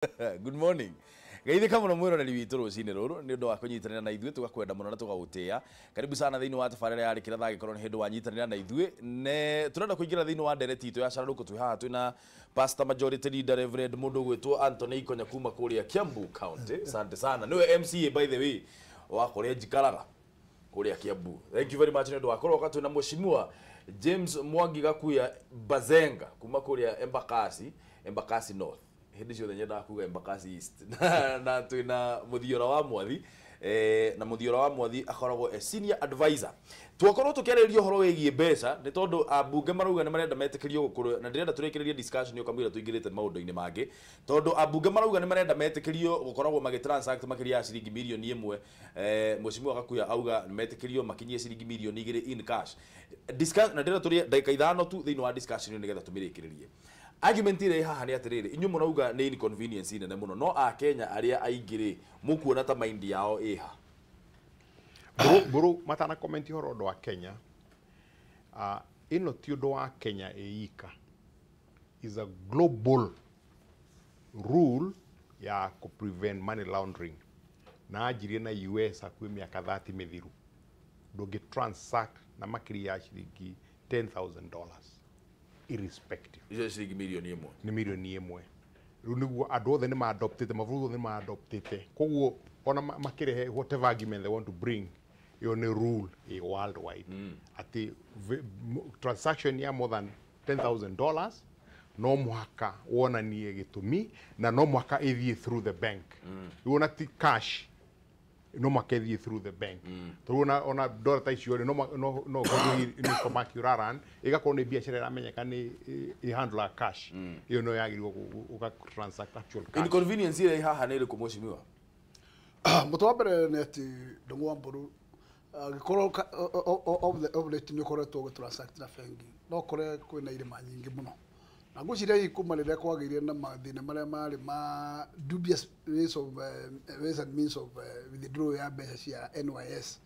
Good morning. Geithĩka mũno mwĩroreri witũ rũcinĩ rũrũ nĩ ũndũ wa kũnyitanĩra na ithuĩ, tũgakwenda mũno na tũgagũtĩĩa. Karibu sana thĩinĩ wa tabarĩra ya Rĩkĩra Thaa gĩkorwo nĩ hĩndĩ wanyitanĩra na ithuĩ. Ne tũrenda kũingĩra thĩinĩ wa ndereti itũ ya cararũkũ. Twĩ haha twĩna Pastor, Majority Leader, Reverend, mũndũ ũgwĩtwo Anthony Ikonya kuma kũrĩa Kiambu County. Asante sana. Nĩwe MCA, by the way, wa kũrĩa njikaraga kũrĩa Kiambu. Thank you very much nĩ ũndũ wa kũroka. Twĩna Mheshimiwa James Mwangi Gakuya Bazenga kuma kũrĩa Embakasi, Embakasi North. Hĩndĩ ciothe nyendaga kuga Embakasi East. Na twĩna Mũthiora wa Mwathi, na Mũthiora wa Mwathi akoragwo e senior advisor. Twakorwo tũkĩarĩrĩria ũhoro wĩgiĩ mbeca nĩ tondũ ambunge marauga nĩ marenda metĩkĩrio gũkorwo, na ndĩrenda tũrĩkĩrĩrie discussion ĩyo kamũira tũingĩrĩte maũndũ-inĩ mangĩ, tondũ ambunge marauga nĩ marenda metĩkĩrio gũkoragwo magĩtransact makĩria ya ciringi mirioni 1. Mheshimiwa Gakuya auga nĩ metĩkĩrio makinyie ciringi mirioni 2 in cash. Discuss, na ndĩrenda tũrĩe ndagĩka 5 tu thĩinĩ wa discussion ĩyo nĩgetha tũmĩrĩkĩrĩrie. Argument ĩrĩa ĩ haha nĩ atĩrĩrĩ, inyuĩ mũrauga nĩ inconvenience nene mũno, no akenya arĩa aingĩ rĩ, mũkuona ta mind yao ĩha? Mbũrũ matana comment ũhoro ũndũ wa Kenya, ĩno ti ũndũ wa Kenya ĩika, is a global rule ya kũ prevent money laundering, na anjirie na US hakuhĩ mĩaka 30 mĩthiru. Ndũngĩ transact na makĩria ya ciringi $10,000 irrespective. Icio ciringi mirioni 1. Nĩ mirioni 1. Rĩu nĩguo andũ othe nĩ maadoptĩte, mabũrũri othe nĩ maadoptĩte. Koguo ona makĩrehe whatever argument they want to bring, ĩyo nĩ rule ĩ worldwide atĩ transaction ya more than $10,000 no mũhaka wonanie gĩtũmi na no mũhaka ĩthiĩ through the bank. Rĩu ona ti cash, no mũhaka ĩthiĩ through the bank, tondũ ona dola ta icio rĩ, no ũkorwo nĩ supermarket ũraran, ĩgakorwo nĩ biacara ĩramenyeka nĩ ĩ handle cash, ĩyo no yagĩrĩirwo ũga transact actual cash. Inconvenience ĩrĩa ĩ haha nĩ ĩrĩkũ, mheshimiwa? Mũtĩ wa mbere nĩ atĩ, Ndũng'ũ wa Mbũrũ, angĩkorwo of late nĩ ũkoretwo ũgĩtransact na bengi, no ũkore kwĩna irĩma nyingĩ mũno, na ngwĩciria hihi kuma rĩrĩa kwagĩire na mathĩna marĩa marĩ ma dubious ways and means of withdrawal ya mbeca cia NYS,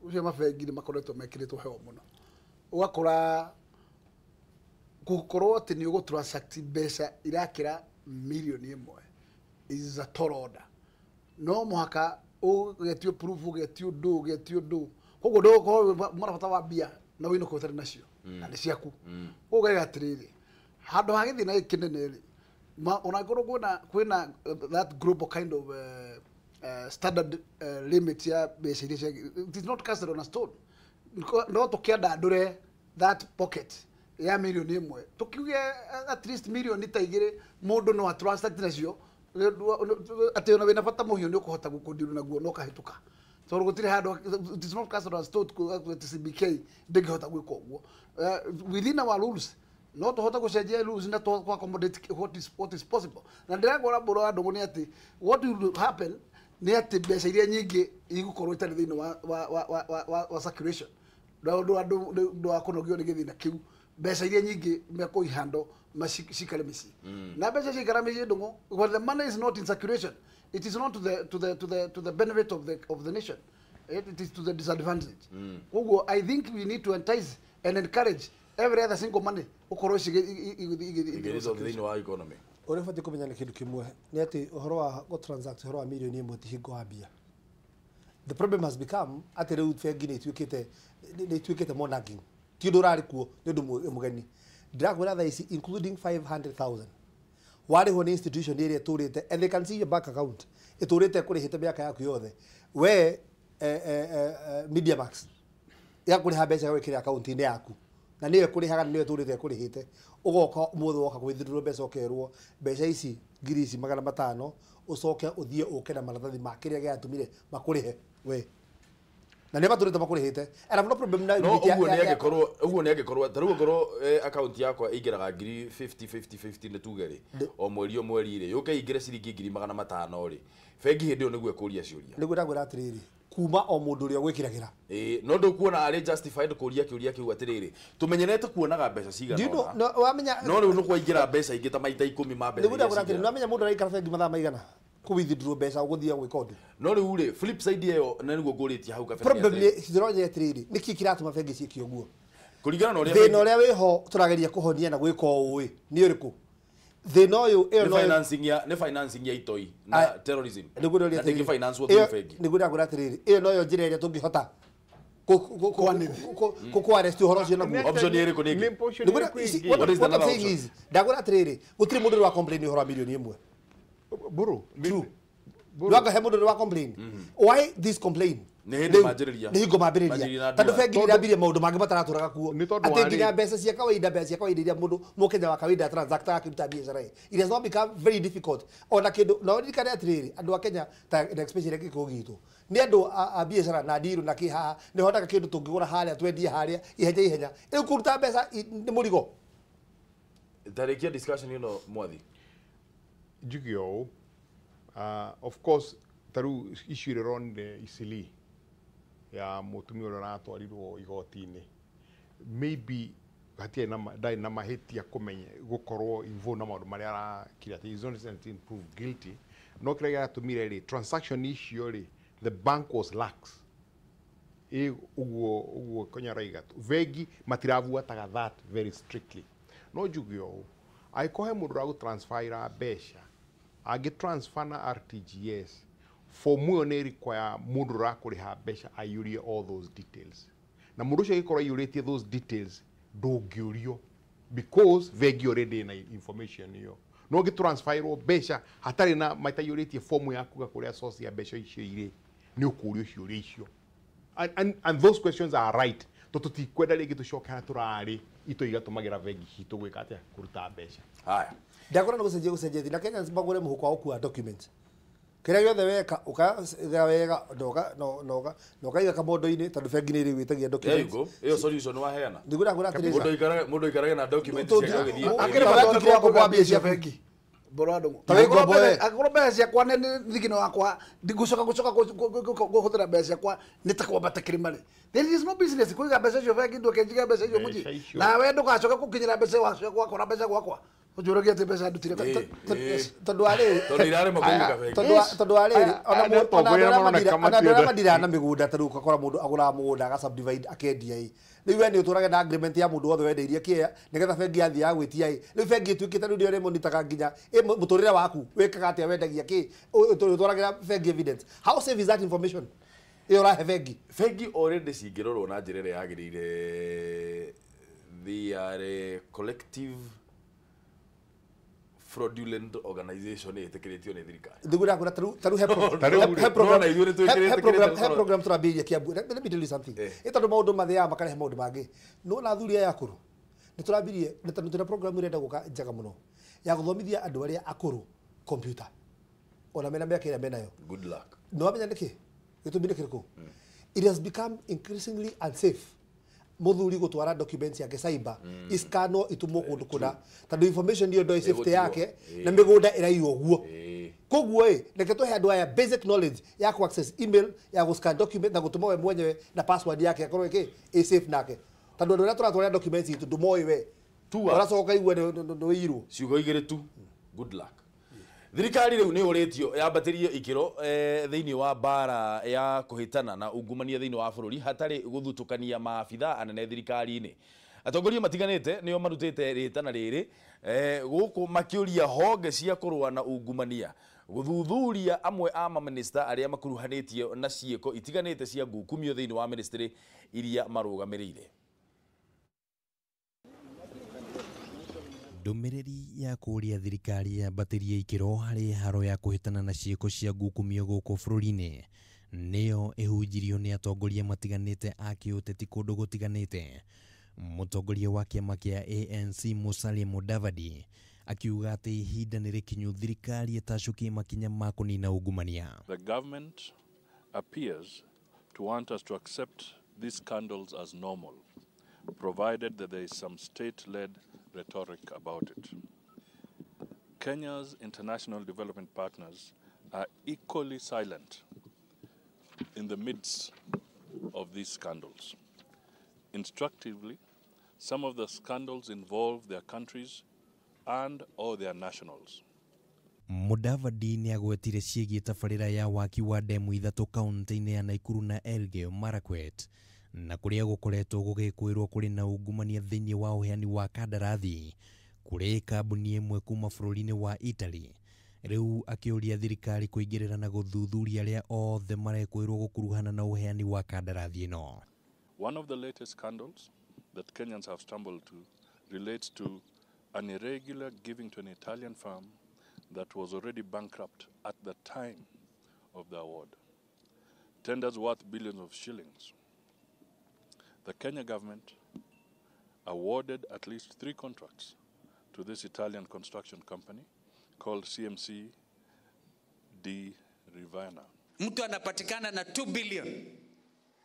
ũcio mabengi nĩ makoretwo mekĩrĩtwo heho mũno. Ũgakora gũkorwo atĩ nĩ ũgũtransact mbeca irakĩra mirioni 1 is a tall order. No mũhaka ũgetio proof, ũgetio ndũ, ũgetio ndũ. Koguo ndũgũkorwo marabata wa mbia na wĩinũke ũtarĩ nacio na nĩ ciaku. Koguo ngaiga atĩrĩrĩ, handũ ha gĩthĩna gĩkĩ kĩnene rĩ, ona angĩkorwo kwĩna that global kind of standard limit ya mbeca iria cia, it is not casted on a stone. No tũkĩandandũre that pocket ya mirioni 1, tukiuge at least mirioni ta 2 mũndũ no atransact nacio, atĩ ona wĩna bata mũhiũ nĩ ũkũhota gũkũndiru naguo no kahĩtũka, tondũ gũtirĩ handũ, it is not casted on a stone atĩ CBK ndĩngĩhota gwĩka ũguo. Within our rules no tũhote gũcenjia rules na tũ accommodate what is possible. Na ndĩragwĩra, Mbũrũ wa Ndũng'ũ, nĩ atĩ what will happen nĩ atĩ mbeca iria nyingĩ igũkorwo itarĩ thĩinĩ wa circulation, ndũ andũ ndũ wa kũnogio nĩ gĩthĩna kĩu. Mbeca iria nyingĩ mekũihando cikare mĩciĩ, na mbeca ciikara mĩciĩ, Ndũng'ũ, when the money is not in circulation, it is not to the benefit of the nation, it is to the disadvantage. Koguo I think we need to entice and encourage every other single money ũkorwo igĩrĩtwo thĩinĩ wa economy. Ũrĩa ũbatiĩ kũmenya nĩ kĩndũ kĩmwe, nĩ atĩ ũhoro wa gũtransact ũhoro wa mirioni 1 ti hingo wa mbia. The problem has become atĩ rĩu bengi nĩ ituĩkĩte monaging, ti ũndũ ũrarĩ kuo, nĩ ũndũ mũgeni. Ndĩrakwĩra thaa ici, including 500,000 warĩhwo nĩ institution ĩrĩa ĩtũrĩte, and they can see your bank account, ĩtũrĩte kũrĩhĩte mĩaka yaku yothe, we Media Max ĩgakũrĩha mbeca gwĩkĩra akaunti-inĩ yaku, na nĩyo ĩkũrĩhaga na nĩyo ĩtũrĩte ĩkũrĩhĩte. Ũgoka ũmũthĩ, woka gwĩthirĩrwo mbeca, ũkerwo mbeca ici ngiri ici 500, ũcoke ũthiĩ ũke na maratathi ma kĩrĩa gĩatũmire makũrĩhe we, na nĩ matũrĩte makũrĩhĩte, and I've no problem na no limit ũguo nĩ angĩkorwo, ũguo nĩ angĩkorwo ta rĩu angĩkorwo account yakwa ĩingĩraga ngiri 50 50 50, nĩ tuge rĩ, o mweri o mweri rĩ, yũke ĩingĩre ciringi 500,000 rĩ, bengi hĩndĩ ĩyo nĩguo ĩkũria ciũria. Nĩguo ndakwĩra atĩrĩrĩ, kuma o mũndũ ũrĩa gwĩkĩragĩra. Ĩĩ, no ndũkuona arĩ justified kũria kĩũria kĩu atĩrĩrĩ, tũmenyerete kuonaga mbeca cigana Do you know ũna? No, wamenya No rĩu nĩ kwaingĩra mbeca ingĩ ta maita 10 ma mbeca nĩguo iria ndakwĩra atĩrĩrĩ, cingĩra. nĩwamenya mũndũ araikara bengi mathaa maigana kũ withdraw mbeca, ũgũthiĩ gwĩka ũndũ? No rĩu rĩ, flip side ĩyo na nĩguo ngũrĩtie hau kabere nĩ Problem atĩrĩrĩ, nĩ ndĩronya atĩrĩrĩ, nĩkĩ kĩratũma bengi ciĩke ũguo? Kũringana na ũrĩa Thĩna ũrĩa wĩho tũrageria kũhonia na gwĩka ũũ ĩ nĩ ũrĩkũ? Thĩna ũyũ ĩyo Nĩ no financing ya nĩ financing ya itoi na terrorism. Nĩguo Na ndĩngĩ finance through bengi. Nĩguo ndĩrakwĩra atĩrĩrĩ, ĩyo noyo njĩra ĩrĩa tũngĩhota kũ-arrest ũhoro ũcio naguo. Option ĩrĩkũ nĩ ĩngĩ? Nĩ option Nĩguo ĩrĩkũ ĩngĩ? What is the what I'm another saying option? is, ndakwĩra atĩrĩrĩ, gũtirĩ mũndũ ũrĩ wa complain ũhoro wa mirioni ĩmwe. Buru, True. Buru. Ndwanga he mũndũ ũrĩ wa complain. Why this complain? Nĩ hĩndĩ Rĩu, manjĩrĩria. nĩ hingo Manjĩrĩria mambĩrĩria na tondũ ndua. bengi nĩ irambirie maũndũ mangĩ mataratũraga kuo. Nĩ tondũ Atĩ wa nginya rĩ- mbeca cia kawaida, mbeca cia kawaida iria mũndũ mũkenya wa kawaida transactaga akĩruta biacara ĩ, it has not become very difficult ona kĩndũ. Na ũririkane atĩrĩrĩ, andũ a Kenya ta na especially gĩkũyũ gitũ nĩ andũ a biacara na ndirũ na kĩhaha, nĩ hotaga kĩndũ tũngĩgũra harĩa twendie harĩa ihenya ihenya. Rĩu kũruta mbeca nĩ mũrigo. Tarĩkia discussion ĩno mwathi. Njuge ũũ, of course ta rĩu issue ĩrĩa ĩronire Eastleigh ya mũtumia ũrĩa ũratwarirwo igoti-inĩ, maybe hatiarĩ na ndarĩ na mahĩtia kũmenya gũkorwo involved na maũndũ marĩa arakira atĩ he's not proved guilty, no kĩrĩa gĩatũmire rĩ transaction icio rĩ, the bank was lax. Ĩ ũguo ũguo Konya arauga bengi matirabuataga that very strictly. No njuge ũũ, angĩkorwo he mũndũ ũragũtransferĩra mbeca, angĩ transfer na RTGS, form ĩyo nĩ require mũndũ ũrakũrĩha mbeca aiyũrie all those details, na mũndũ ũcio angĩkorwo aiyũrĩtie those details ndũngĩũrio because bengi already ĩna information ĩyo. No ũngĩtransferĩrwo mbeca hatarĩ na mataiyũrĩtie form ya kuga kũrĩa source ya mbeca icio irĩ, nĩ ũkũrio ciũria icio. And those questions are right, tondũ tũtikwenda rĩngĩ tũcoke harĩa tũrarĩ ito igatũmagĩra bengi citũ gwĩka atĩa, kũruta mbeca. Haya. Ndakora nĩ gũcenjia gũcenjia na Kenyans magũre mũhuko wa gũkua document kĩrĩa gĩothe weka ũkaiga wega na ũkaiga kamondo-inĩ tondũ bengi nĩ ĩrĩ gwĩtagia There you documents. go. Ĩyo solution waheana. Nĩguo ndakwĩra atĩrĩrĩ, Mũndũ aikarage na document ciake agĩthiĩ. Akĩrĩ Akĩrĩ bata bata ũrĩkũ wa ũrĩkũ wa kũiga mbia cia ciaku? bengi? Mbũrũ wa ndũng'ũ. Ta wĩ ngombo we. Angĩkorwo mbeca ciakwa nĩ thigino wakwa, ndigũcoka gũcoka kũhũthĩra mbeca ciakwa nĩ ta kwambata kĩrĩma rĩ, there is no business kũiga mbeca icio bengi. Nduĩke njige mbeca icio Mbeca mũciĩ icio. nawe ndũgacoke gũkinyĩra mbeca wakora mbeca gwakwa ũnjũragie atĩ mbeca ndutire. Tondũ wa rĩrĩ, Tondũ irarema kũinũka bengi. Tondũ wa rĩrĩ, Aya, ona aya nĩ ona andũ atongoria arĩa maroneka ona andũ arĩa matienda. madiraga na mĩgũnda, ta rĩu ũgakora mũndũ agũraga mũgũnda aga subdivide akendia ĩ, rĩu we nĩ ũtũrage na agreement ya mũndũ wothe wendeirie kĩea nĩgetha bengi yathiĩ ya gwĩtia ĩ, rĩu bengi ĩtuĩkĩte rĩu nĩyo ĩrĩmonitaga nginya ĩ mũtũrĩre waku wĩkaga atĩa, wendagia kĩ, ũtwaragĩra bengi evidence. How safe is that information ĩyo ũrahe bengi? Bengi already cingĩrorwo na njĩra ĩrĩa yagĩrĩire, they are a collective fraudulent organization ĩtĩkĩrĩtio nĩ thirikari. Nĩguo ndakwĩra, tarĩu he Tarĩu he program Nona ithuĩ nĩ twĩkĩrĩte he program kĩrĩte he program tũrambĩrĩria Kiambu. Let me tell you something. Eh. Ĩ tondũ maũndũ mathiaga makarehe maũndũ mangĩ. Nĩwona athuri aya akũrũ, nĩ tũrambirie nĩ tondũ twĩna program ĩrenda gũka njega mũno ya gũthomithia andũ arĩa akũrũ computer ona mena mĩaka ĩrĩa menayo. Good luck. Nĩ wamenya nĩkĩ gĩtũmi nĩ kĩrĩkũ? It has become increasingly unsafe mũthuri gũtwara documents yake cyber iskanwo itumwo kũndũ kũna tondũ information ĩyo ndoĩ safety Ĩgũtigwo. yake na mĩgũnda ĩraiywo ũguo. Koguo ĩ reke tũhe andũ aya basic knowledge ya ku access email, ya gũ scan document na gũtũma we mwenyewe na password yake akorwo ĩkĩ ĩ safe nake, tondũ andũ arĩa tũratwarĩra documents itũ ndũmoĩ we. Tua. Ũracoka ũkaigua nĩ wĩirwo. Ciugo igĩrĩ tu, good luck. Thirikari rĩu nĩ ũrĩtio yambatĩrie ikĩro thĩinĩ wa mbara ya kũhĩtana na ungumania thĩinĩ wa bũrũri hatarĩ gũthutũkania maabitha anene thirikari-inĩ. Atongoria matiganĩte nĩo marutĩte rĩtana rĩrĩ gũkũ makĩũria honge cia kũrũa na ungumania gũthuthuria amwe a mamĩnĩsta arĩa makuruhanĩtio na ciĩko itiganĩte cia ngukumio thĩinĩ wa ministry iria marũgamĩrĩire. Ndũmĩrĩri ya kũũria thirikari yambatĩrie ikĩro harĩ haro ya kũhĩtana na ciĩko cia ngukumio gũkũ bũrũri-inĩ nĩyo ĩhunjirio nĩ atongoria matiganĩte a kĩũteti kũndũ gũtiganĩte. Mũtongoria wa kĩama kĩa ANC Musalia Mudavadi akiuga atĩ ihinda nĩ rĩkinyu thirikari ĩtacũkie makinya ma kũnina ungumania. The government appears to want us to accept these scandals as normal, provided that there is some state-led rhetoric about it. Kenya's international development partners are equally silent in the midst of these scandals. Instructively, some of the scandals involve their countries and or their nationals. Mudavadi nĩ agwetire ciĩgiĩ tabarĩra ya waki wa ndemu ithatũ kaunti-inĩ ya Nakuru na Elgeyo Marakwet na kũrĩa gũkoretwo gũgĩkwĩrwo kũrĩ na ungumania thĩinĩ wa ũheani wa kandarathi. Kũrĩ kambuni ĩmwe kuma bũrũri-inĩ wa Italy. Rĩu akĩũria thirikari kũingĩrĩra na gũthuthuria arĩa othe marekwĩrwo gũkuruhana na ũheani wa kandarathi ĩno. One of the latest scandals that Kenyans have stumbled to relates to an irregular giving to an Italian firm that was already bankrupt at the time of the award. Tenders worth billions of shillings. The Kenya government awarded at least 3 contracts to this Italian construction company called CMC D Rivana. Mtu anapatikana na 2 billion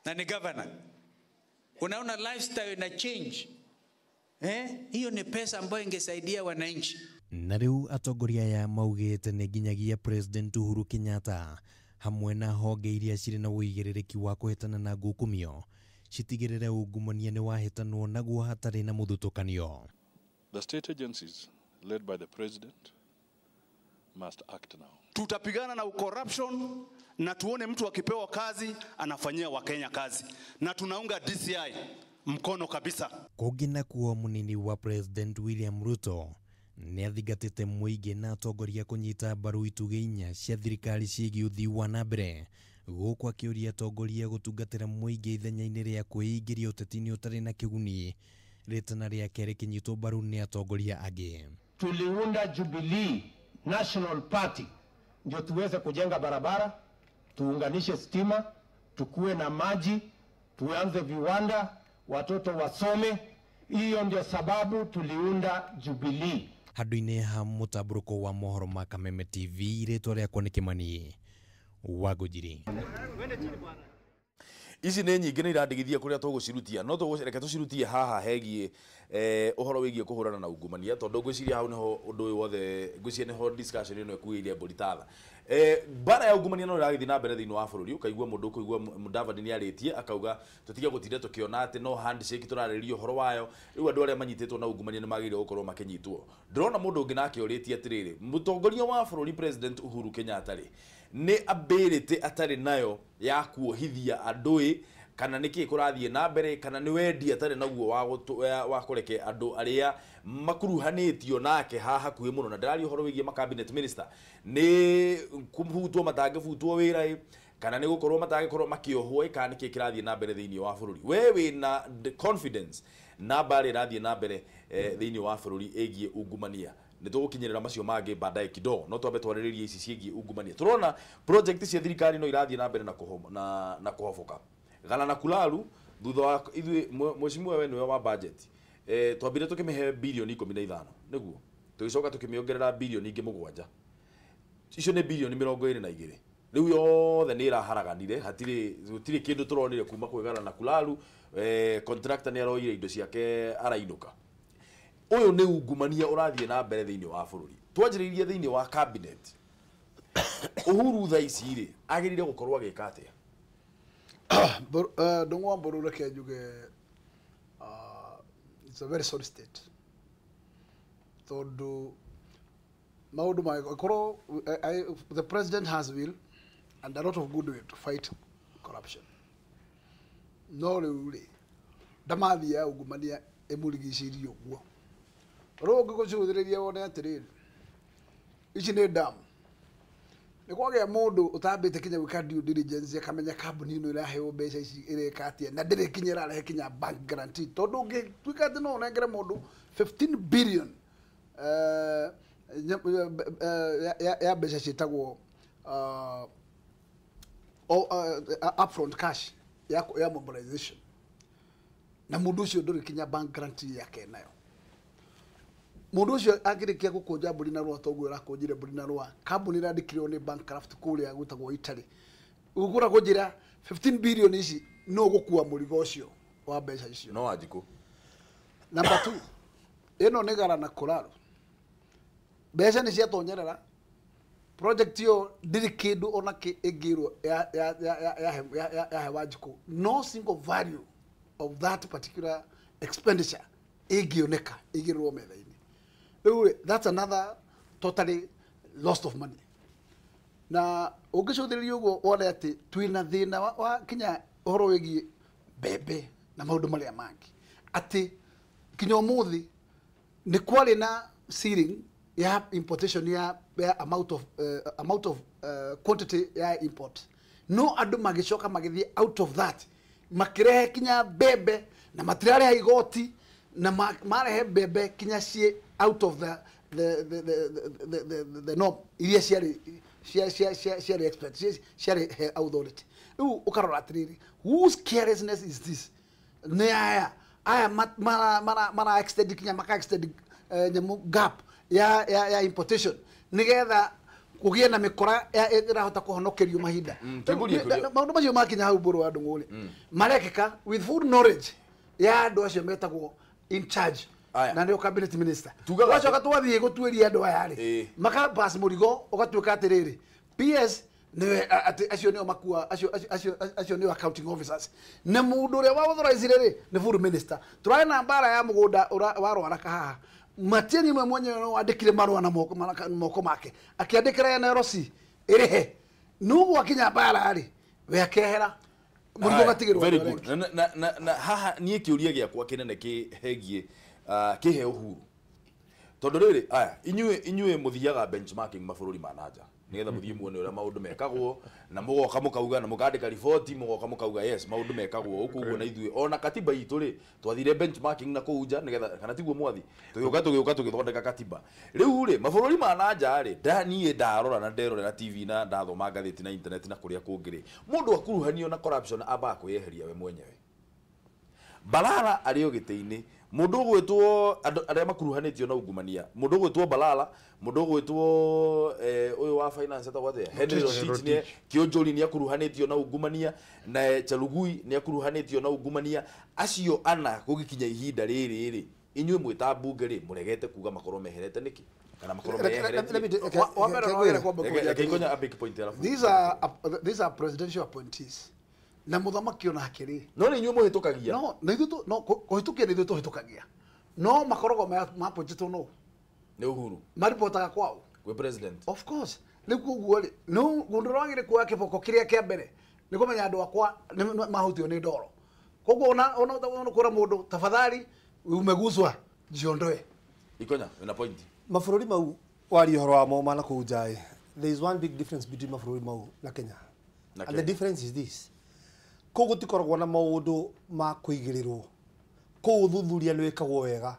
na ni governor. Unaona lifestyle ina change. Hiyo ni pesa ambayo ingesaidia wananchi. Na rĩu atongoria aya maugĩte nĩ nginyagia President Uhuru Kenyatta hamwe na honge iria cirĩ na ũigĩrĩrĩki wa kũhĩtana na ngukumio citigĩrĩre ungumania nĩ wahĩtanwo naguo hatarĩ na mũthutũkanio. The state agencies led by the president must act now. Tutapigana na corruption na tuone mtu akipewa kazi anafanyia Wakenya kazi, na tunaunga DCI mkono kabisa. Kũngĩ nakuo mũnini wa President William Ruto nĩathingatĩte mũingĩ na atongoria kũnyita mbaru itugĩ inya cia thirikari ciĩgiĩ ũthii wa na mbere, gũkũ akĩũria atongoria gũtungatĩra mũingĩ ithenya-inĩ rĩa kwĩingĩria ũteti-inĩ ũtarĩ na kĩguni. Rĩtana rĩake rĩkĩnyitwo mbaru nĩ atongoria angĩ. Tuliunda Jubilee National Party ndio tuweze kujenga barabara, tuunganishe stima, tukue na maji, tuanze viwanda, watoto wasome. Hiyo ndio sababu tuliunda Jubilee. Handũ-inĩ ha mũtambũrũko wa mohoro ma Kameme TV, rĩtwa rĩakwa nĩ Kĩmani wa Ngũnjiri. Ici nĩ nyingĩ nĩ irandigithia kũrĩa tũgũcirutia, no tũgũreke tũcirutie haha hegiĩ ũhoro wĩgiĩ kũhũrana na ungumania, tondũ ngwĩciria hau nĩho ũndũ ũyũ wothe, ngwĩciria nĩho discussion ĩno ĩkuĩire mbũri tatha. Mbara ya ungumania no ĩragĩthiĩ na mbere thĩinĩ wa bũrũri, ũkaigua mũndũ ũkũigua Mudavadi nĩarĩtie akauga tũtige gũtinda tũkĩona atĩ no handshake tũrarĩrĩria ũhoro wayo, rĩu andũ arĩa manyitĩtwo na ungumania nĩ magĩrĩirwo gũkorwo makĩnyitwo. Ndĩrona mũndũ ũngĩ nake ũrĩtie atĩrĩrĩ, mũtongoria wa bũrũri President Uhuru Kenyatta rĩ, nĩ ability atarĩ nayo ya kuohithia andũ kana nĩkĩ kũrathiĩ na mbere, kana nĩ wendi atarĩ naguo wa kũreke andũ arĩa makuruhanĩtio nake haha hakuhĩ mũno, na ndĩraria ũhoro wĩgiĩ ma cabinet minister nĩ kũbutwo matangĩbutwo wĩra, kana nĩ gũkorwo matangĩkorwo makĩohwo, kana nĩkĩ kĩrathiĩ na mbere thĩinĩ wa bũrũri. We wĩna confidence na mbara ĩrathiĩ na mbere thĩinĩ wa bũrũri ĩgiĩ ungumania? Nĩ tũgũkinyĩrĩra macio mangĩ baadaye kidogo, no twambe twarĩrĩrie ici ciĩgiĩ ungumania. Tũrona project cia thirikari no irathiĩ na mbere na kũhoboka. Gala na Kulalu thutha wa ithuĩ mheshimiwa we nĩwe wa budget, twambire tũkĩmĩhe bilioni 15 nĩguo tũgĩcoka tũkĩmĩongerera bilioni ingĩ 7, icio nĩ bilioni 22. Rĩu yothe nĩ ĩraharaganire, hatirĩ gũtirĩ kĩndũ tũronire kuma kwĩ Gala na Kulalu. Contractor nĩ aroire indo ciake arainũka. Ũyũ nĩ ungumania ũrathiĩ na mbere thĩinĩ wa bũrũri. Twanjĩrĩirie thĩinĩ wa cabinet. Uhuru thaa ici rĩ agĩrĩire gũkorwo agĩka atĩa? Ndung'u wa Mburu, reke njuge it's a very sorry state, tondũ maũndũ mangĩkorwo the president has will and a lot of goodwill to fight corruption, no rĩu rĩ ndamathi ya ungumania ĩmũrigicĩirie ũguo. Rĩu ũngĩgũcũthĩrĩria wone atĩrĩrĩ, ici nĩ damu, nĩ kwagĩa mũndũ ũtambĩte kinya gwĩka due diligence akamenya kambuni ĩno ĩraheo mbeca ici ĩreka atĩa, na ndĩrĩ kinya ĩrarehe kinya bank guarantee, tondũ ũngĩtuĩka atĩ no ũnengere mũndũ 15 billion ya mbeca ciĩtagwo upfront cash ya mobilization, na mũndũ ũcio ndũrĩ kinya bank guarantee yake nayo. Mũndũ ũcio angĩrĩkia gũkũnja mbũri na rũa, toguo ĩrakũnjire mbũri na rũa, kambuni ĩrandĩkirwo nĩ bankrupt kũrĩa gwĩtagwo Italy, ũgũra kũnjĩra 15 billion ici no gũkua mũrigo ũcio wa mbeca icio no Wanjikũ. Number 2, ĩno nĩ Gala na Kulalu, mbeca nĩ ciatonyerera project ĩyo, ndĩrĩ kĩndũ ona kĩ ĩngĩrwo yahe Wanjikũ, no single value of that particular expenditure ĩngĩoneka ĩigĩrĩrwo metha-inĩ. Rĩu that's another totally lost of money. Na ũngĩcũthĩrĩria ũguo wone atĩ twĩna thĩna wa kinya ũhoro wĩgiĩ mbembe na maũndũ marĩa mangĩ, atĩ kinya ũmũthĩ nĩ kwarĩ na ceiling ya importation ya amount of quantity ya import. No andũ magĩcoka magĩthiĩ out of that makirehe kinya mbembe na matirareha igoti na marehe mbembe kinya ciĩ out of the norm iria ciarĩ ciarĩ expert ciarĩ authority. Rĩu ũkarora atĩrĩrĩ, whose carelessness is this? Nĩ aya mara extend kinya maka extend nyamu gap ya importation nigetha kugie na mikora irahota kuhonokerio mahinda. Maundu macio makinya hau mburu wa ndung'uri marekeka with full knowledge ya andu acio metagwo in charge na nio cabinet minister. Wacoka twathie gutuiria andu aya ri maka pass murigo ugatuika atiriri PS niwe acio nio makua acio nio accounting officers na mundu uria wa authorize ri ni full minister. Turae na mbara ya mugunda wa rwaraka haha Matiang'i mwe mwenyewe no andikire marua na moko make akiandikira NRC irihe nugu akinya mbara ri we akehera murigo gatigirwo. Very good. Na haha nie kiuria giakwa kinene ki hegie kihe Uhuru tondu riri aya inyuĩ muthiaga benchmarking mabũrũri ma nanja nigetha muthie muone uria maundu mekagwo na mugoka mukauga na mukandika riboti mugoka mukauga yes maundu mekagwo uku uguo na ithuĩ ona katiba itu ri twathire benchmarking na kuu nja nigetha kana tiguo mwathi tugiuka tugithondeka katiba riu ri mabũrũri ma nanja ri niĩ ndarora na nderorera TV na ndathoma ngathĩti na internet na kuria kũngĩ ri mundu akuruhanio na corruption ambaga kwĩyeheria we mwenyewe. Balala arĩ o gĩtĩ-inĩ mundu ugwitwo aria makuruhanitio na ungumania mundu ugwitwo Balala mundu ugwitwo uyu wa finance etagwo atia Henry Rotich ni Kionjori ni akuruhanitio na ungumania na Chelugui ni akuruhanitio na ungumania acio ana gugikinya ihinda riri ri inyuĩ mwita mbunge ri muregete kuga makorwo meherete niki kana makorwo meherete. These are presidential appointees na muthamaki ona akiri no ni inyuĩ mũhĩtũkagia no na ithuĩ no kũhĩtũkia nĩ ithuĩ tũhĩtũkagia no makoragwo mappointĩtwo no nĩ Uhuru maripotaga kwao kwĩ president of course. Rĩu koguo rĩ no mũndũ ũrĩa wagĩrĩire kuoya kĩboko kĩrĩa kĩa mbere nĩ kũmenya andũ akwa nĩ mahutio nĩ ndoro koguo ona kwĩra mũndũ tafadhali umeguswa jiondoe. Ikonya una point mabũrũri mau waria ũhoro wamo ma na kũu nja there is one big difference between mabũrũri mau na Kenya and the difference is this kũu gũtikoragwo na maũndũ ma kũigĩrĩrwo kũu ũthuthuria nĩ wĩkagwo wega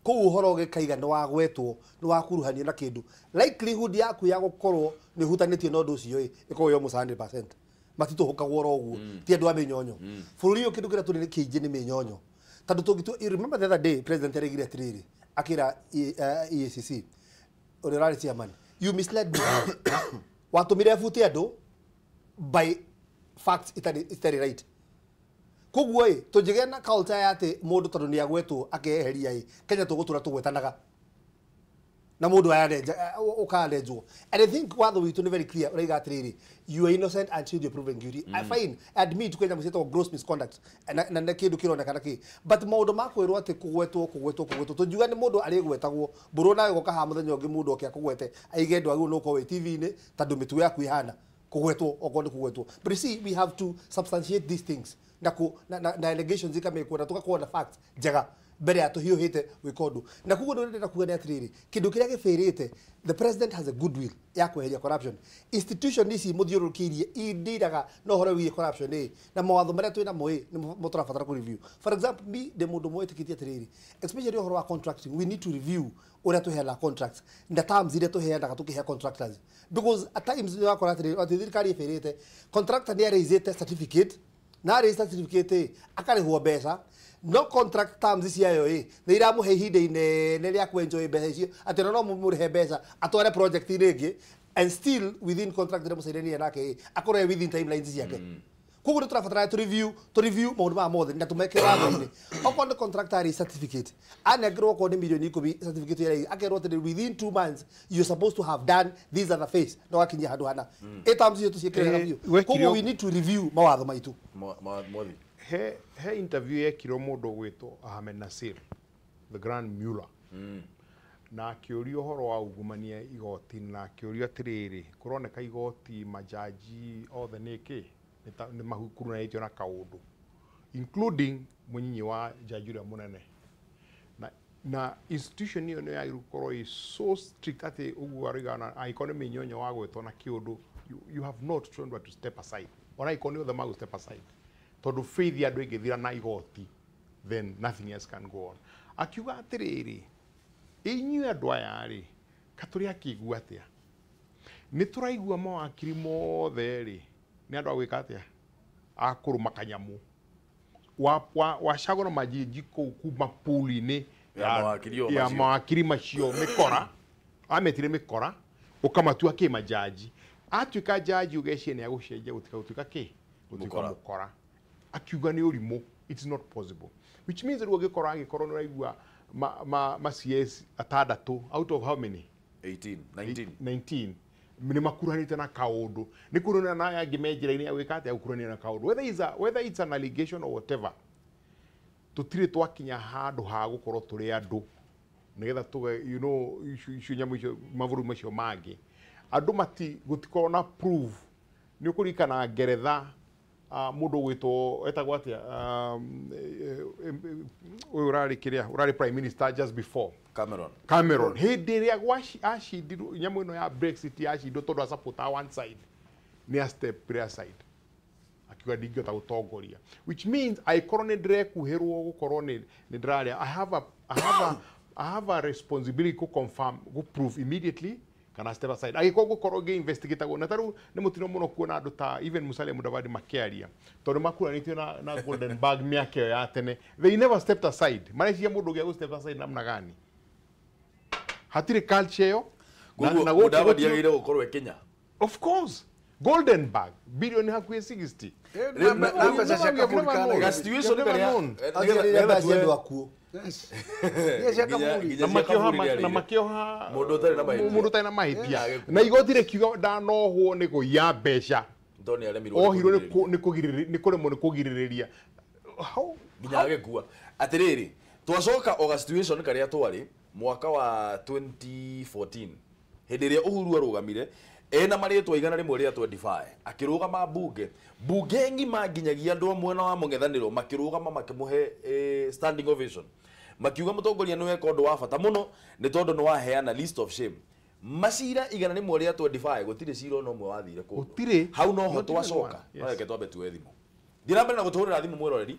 kũu ũhoro ũgĩkaiga nĩ wagwetwo nĩ wakuruhanio na kĩndũ likelihood yaku ya gũkorwo nĩ ũhutanĩtie na ũndũ ũcio ĩ ĩkoragwo ĩ almost 100% matitũhũkagwo oro ũguo ti andũ a mĩnyonyo bũrũri ũyũ kĩndũ kĩrĩa tũrĩ kĩingĩ nĩ mĩnyonyo tondũ tũngĩtua you remember the other day president araigire atĩrĩrĩ akĩra EACC ũrĩa ũrarĩ chairman you misled me watũmire bute andũ by facts itarĩ right koguo ĩ tũngĩgĩa na culture ya atĩ mũndũ tondũ nĩ agwetwo akeheria ĩ Kenya tũgũtũra tũgwetanaga na mũndũ ũkarenjwo and I think watho witũ nĩ very clear ũraiga atĩrĩrĩ you are innocent until you're proven guilty. I fine admit kwĩ nyamũ ciĩtagwo gross misconduct na kĩndũ kĩronekana kĩ but maũndũ ma kwĩrwo atĩ kũgwetwo tũngiuga nĩ mũndũ arĩgwetagwo mbũrũ nawe goka haha mũthenya ũngĩ mũndũ oke akũgwete aige ndwagĩrĩirwo nĩ gũkorwo wĩ TV-inĩ tondũ mĩtugo yaku ĩhana kugwetwo okorwo nĩ kugwetwo but you see we have to substantiate these things na na allegations ikamekwo na tugakorwo na facts njega mbere ya tũhiũhĩte gwĩka ũndũ na koguo ũndũ ũrĩa ndĩrenda kuga nĩ atĩrĩrĩ kĩndũ kĩrĩa gĩbĩrĩte the president has a goodwill ya kweheria corruption institution ici mũthiũrũrũkĩirie indiraga na ũhoro wĩgiĩ corruption ĩ na mawatho marĩa twĩ namo ĩ nĩ tũrabatara kũ review for example me ndĩ mũndũ ũmwe wĩtĩkĩtie atĩrĩrĩ especially ũhoro wa contracting we need to review ũrĩa tũheanaga contracts na terms iria tũheanaga tũkĩhe contractors because at times nĩ wakora atĩrĩrĩ atĩ thirikari ĩbĩrĩte contractor nĩ araisĩte certificate na arĩ certificate akarĩhwo mbeca no contract terms ciayo ĩ nĩ iramũhe ihinda inene rĩa kwenjoy mbeca icio atĩ ona no mũrĩhe mbeca atware project-inĩ ĩngĩ and still within contract ĩrĩa mũcainanire nake ĩ akorwo within timelines ciake koguo nĩ tũrabatara tũ review maũndũ maya mothe na tũmekĩre watho-inĩ okorwo nĩ contractor arĩ certificate anengerwo okorwo nĩ mirioni 10 certificate ĩrĩa akerwo atĩ within 2 months you're supposed to have done this other phase no gakinyia handũ hana ĩ terms icio tũciĩkĩre biũ koguo we need to review mawatho maitũ. Mwathi he interview yekirwo mũndũ ũgwĩtwo Ahmed Nasir the Grand Muller na akĩũrio ũhoro wa ungumania igoti na akĩũrio atĩrĩrĩ kũroneka igoti majaji othe nĩ kĩ nĩ makuruhanĩtio na kaũndũ including mũnyinyi wa jaji ũrĩa mũnene na Na institution ĩyo nĩ yagĩrĩirwo gũkorwo ĩ so strict atĩ ũguo arigana angĩkorwo nĩ mĩnyonyo wa gwĩtwo na kĩũndũ, you have not chosen but to step aside. Ona angĩkorwo nĩ othe magũ step aside, tondũ faith ya andũ ĩngĩthira na igoti, then nothing else can go on. Akiuga atĩrĩrĩ, inyuĩ andũ aya rĩ, katũrĩ akĩigua atĩa? Nĩ tũraigua mawakiri mothe rĩ, nĩ andũ a gwĩka atĩa? A kũrũma kanyamũ. Wacagũra majiji kũu kuma pool-inĩ ya mawakiri o ya macio. Mawakiri macio mĩkora, ametire mĩkora, ũkamatua kĩ majaji. Atuĩka jaji ũgeciria nĩ agũcenjia gũtiga gũtuĩka kĩ? Gũtuĩka Mũkora. Mũkora. Akiuga nĩ ũrimũ, it's not possible. Which means rĩu ũngĩkorwo angĩkorwo nĩ ũraigua ma CS atandatũ out of how many? 18, 19. 19 nĩ makuruhanĩte na kaũndũ, nĩ kuruhana na aya angĩ me njĩra-inĩ ya gwĩka atĩa, gũkuruhania na kaũndũ, whether it's an allegation or whatever. Tũtirĩ twakinya handũ ha gũkorwo tũrĩ andũ nĩgetha tũge icio nyamũ icio mabũrũri macio mangĩ andũ mati gũtikorwo na proof. Nĩ ũkũririkana Ngeretha, mũndũ ũgwĩtwo etagwo atĩa, ũyũ ũrarĩ kĩrĩa ũrarĩ prime minister just before? Cameron. Cameron, hĩndĩ ĩrĩa acindirwo nyamũ ĩno ya Brexit, yacindirwo tondũ asupporta one side, nĩ a step aside, akiuga ndingĩhota gũtongoria, which means angĩkorwo nĩ ndĩrekuhĩrwo gũkorwo nĩ ndĩrarĩa, I have a responsibility kũ confirm, gũ prove immediately kana step aside angĩkorwo gũkorwo ngĩ investigatagwo. Na tarĩu nĩ mũtino mũno kuona andũ ta even Musalia Mudavadi makĩaria, tondũ makuranĩtio na Golden Bag mĩaka ĩyo ya tene. They never stepped aside. Mareciria mũndũ ũngĩa gũ step aside namna gani? Hatirĩ culture ĩyo. Koguo Na gũkũ Mudavadi gũtirĩ- agĩrĩire gũkorwo e Kenya. Of course, Golden Bag bilioni hakuhĩ 60. Na mbeca cia kaburi kana Ga situation You've never karĩa known. Aciarĩire mbeca cia andũ akuũ. Yes. Nĩ cia kaburi. Nginya Na cia makĩoha kaburi nĩarĩire. Na makĩoha Mũndũ ũtarĩ na mahĩtia. Mũndũ ũtarĩ na mahĩtia. Yeah. Na igoti rĩkiuga ndanohwo nĩ kũiya mbeca. Tondũ nĩaremirwo nĩ Ohirwo nĩ kũgirĩrĩria. Nĩ kũremwo nĩ kũgirĩrĩria. Nginya agĩkua. Atĩrĩrĩ, twacoka o ga situation karĩa twarĩ mwaka wa 2014, hĩndĩ ĩrĩa Uhuru arũgamire ena marĩtwa 125, akĩrũgama mbunge ng'ima, nginyagia andũ a mwena wa mũng'ethanĩro makĩrũgama makĩmũhe standing ovation, makiuga mũtongoria nĩ weka ũndũ wa bata mũno nĩ tondũ nĩ waheana list of shame. Macira 125, gũtirĩ cira ona ũmwe wathire kũndũ. Gũtirĩ. Hau noho Not even twacoka. one. Yes. No reke twambe tuoe thimũ. Thiĩ na mbere na gũtũhũrĩra thimũ, mwĩroreri,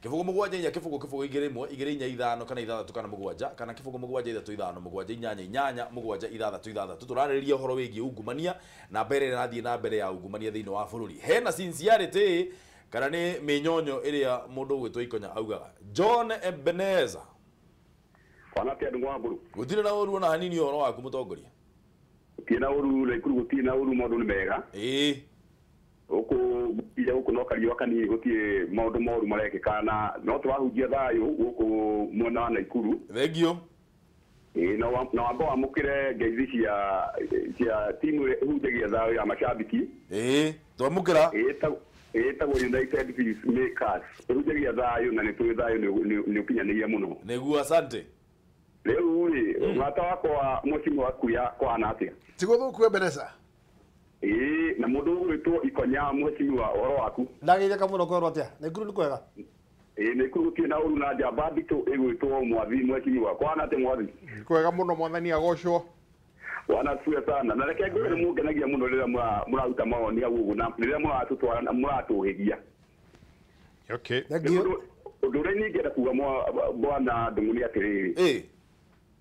0 7 4 0 0 2 1 2 4 5 6 kana 6 kana 0 7 3 5 7 8 8 7 6 6. Tũrarĩrĩria ũhoro wĩgiĩ ungumania na mbere ĩrĩa ĩrathiĩ na mbere ya ungumania thĩinĩ wa bũrũri. Hena sincerity kana nĩ mĩnyonyo ĩrĩa mũndũ ũgwĩtwo Ikonya augaga? John Ebeneza. Wanatia ndungu wa mburu. Gũtirĩ na ũru ona hanini. Ũhoro waku, mũtongoria? Gũtirĩ na ũru Naikuru, gũtirĩ na ũru, maũndũ nĩ mega. Gũkũ ira gũkũ no kariũa kanini, gũtirĩ maũndũ moru marekĩka, na no tũrahunjia thayũ gũkũ mwena wa Naikuru. Thengio. Ĩĩ, na wamba wamũkĩre ngeithi cia timu ĩrĩa ĩhunjagia thayũ ya macambiki. Ĩĩ, twamũkĩra. Ĩtagwo United Peace Makers, ĩhunjagia thayũ, na nĩ tũĩ thayũ nĩ ũkinyanĩire mũno. Nĩguo, asante. Rĩu rĩ, mũrata wakwa mũciĩ waku ya kũhana atĩa? Tigũthũku, Ebeneza. Ĩĩ, na mũndũ ũgwĩtwo Ikonya, mheshimiwa, ũhoro waku? Ndageithĩka mũno. Kwerwo atĩa Naikuru? Nĩ kwega. Ĩĩ, Naikuru gũtirĩ na ũru, na njamba nditũ ĩgwĩtwo Mwathi, mheshimiwa, kũhana atĩa, Mwathi? Kwega mũno, mwathani agocwo. Bwana asifiwe sana. Na reke ngwĩre nĩ mũngenagia mũno rĩrĩa mũraruta mawoni hau ũguo, na rĩrĩa mũratũtwara na mũratũhĩgia. Thank you. Ũndũ ũrĩa niĩ ingĩenda kuga, bwana Ndung'u, nĩ atĩrĩrĩ,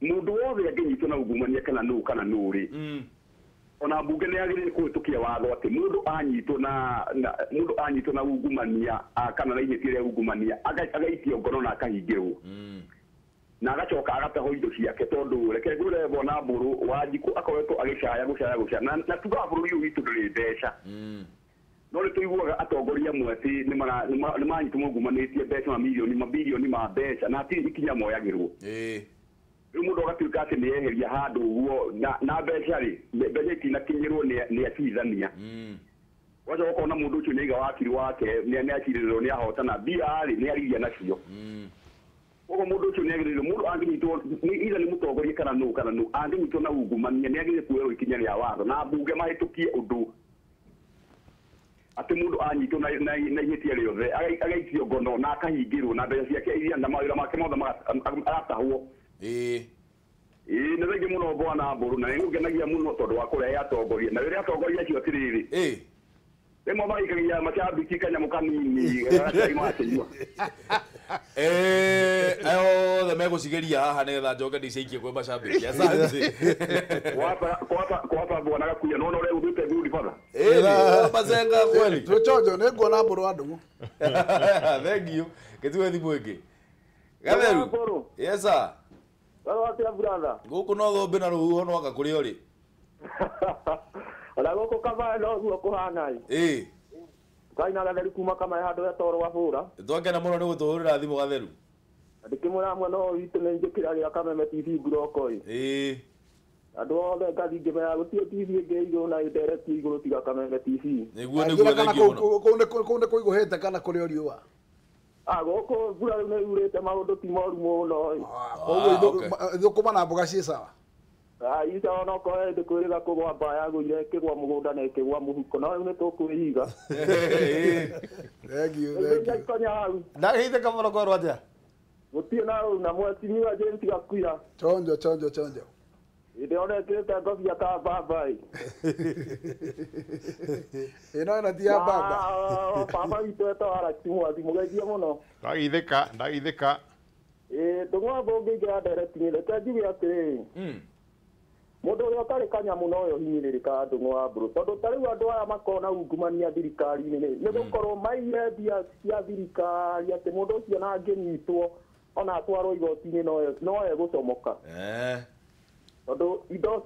mũndũ wothe angĩnyitwo na ungumania kana nũ kana nũ rĩ, ona mbunge nĩ yagĩrĩire kũhĩtũkia watho atĩ mũndũ anyitwo na ungumania, kana na ihĩtia rĩa ungumania, agaikio ngono na akahingĩrwo na agacoka agatahwo indo ciake. Tondũ reke ngwĩre, bwana Mbũrũ, Wanjikũ akoretwo agĩcaya gũcaya gũcaya, na tugaga bũrũri ũyũ witũ ndũrĩ mbeca, no nĩ tũiguaga atongoria amwe atĩ nĩ manyitwo maungumanĩtie mbeca mamirioni mabirioni ma mbeca, na hatirĩ ikinya moyagĩrwo. Rĩu mũndũ agatuĩka atĩ nĩ eheria handũ ũguo na mbeca rĩ, mbeca itinakinyĩrwo nĩ acirithania. Wacoka ũkona mũndũ ũcio nĩ aiga wakiri wake, nĩ acirĩrwo, nĩ ahotana, mbia rĩ, nĩ ariria nacio. Koguo mũndũ ũcio nĩ agĩrĩirwo, mũndũ angĩnyitwo either nĩ mũtongoria kana nũ kana nũ, angĩnyitwo na ungumania, nĩ agĩrĩire kuoerwo ikinya rĩa watho, na mbunge mahĩtũkie ũndũ atĩ mũndũ anyitwo na ihĩtia rĩothe, agaikio ngono na akahingĩrwo, na mbeca ciake iria na mawĩra make mothe agatahwo. Ĩĩ. Ĩĩ nĩ thengi mũno bwana Mbũrũ na nĩngũkenagia mũno tondũ wa kũrehe atongoria na rĩrĩa atongoria acio atĩrĩrĩ. Ĩĩ. Rĩmwe maikagia macambiki kanyamũ kanini gacai makĩnyua. Othe megũcigeria haha nĩgetha njoke ndĩciikie kwĩ macambiki. Asante. Kwapa bwana Gakuya nona ũrĩa ũthĩte good father. Ĩĩ mazenga kweli. Tũchonjo nĩ nguona Mbũrũ wa Ndung'u. Thank you. Gĩtuwe thimũ ĩngĩ. Gatheru. Yes sir. Watia brother. Gũkũ no thũmbĩ na rũhuho no anga kũrĩa ũrĩ. Ona gũkũ Kamae no guo kũhana ĩ. Ĩĩ. Kaina Gatheru kuma Kamae handũ hetagwo Rwabũra. Twakena mũno nĩ gũtũhũrĩra thimũ Gatheru. Ndĩkĩmwĩra mwena ũyũ witũ nĩ njĩkĩra gĩa Kameme TV nguroko ĩ. Ĩĩ. Andũ othe ngathiĩ ngĩmera gũtirĩ TV ĩngĩ igũrũ na ĩnderetie igũrũ tiga Kameme TV. Nĩguo nĩguo thengiũ mũno. Kũu nĩ kũigũhĩte kana kũrĩ o riũa? Ah, gũkũ mbura rĩu nĩ yurĩte maũndũ ti moru mũno ĩ. Koguo thũkũma na mboga ciĩ sawa. Ah, ica ona okorwo hĩndĩ kwĩrĩga kũgwa mbaa yagũire ĩkĩgwa mũgũnda na ĩkĩgwa mũhuko no rĩu nĩ tũkwĩhiga. Thank you, thank you. Ikonya hau. Ndageithĩka mũno kwerwo atĩa? Gũtirĩ na ũru na mwecimiwa James Gakuya. Chonjo chonjo chonjo. Hĩndĩ ĩyo ekĩrĩte ngobia ka baba ĩ. Ĩno ĩno ti ya baba. Baba witũ etagwo Alex Mwathi mũgeithie mũno. Ndageithĩka ndageithĩka. Ĩĩ Ndung'u ũngĩingĩra ndereti-inĩ reke njuge atĩrĩrĩ. Mũndũ ũrĩa ũtarĩ kanyamũ no we ũhinyĩrĩrĩkaga Ndung'u wa Mbũrũ tondũ ta rĩu andũ aya makona ungumania thirikari-inĩ rĩ nĩ gũkorwo maire mbia cia thirikari atĩ mũndũ ũcio ona angĩnyitwo ona atwarwo igoti-inĩ no egũcomoka. Tondũ indo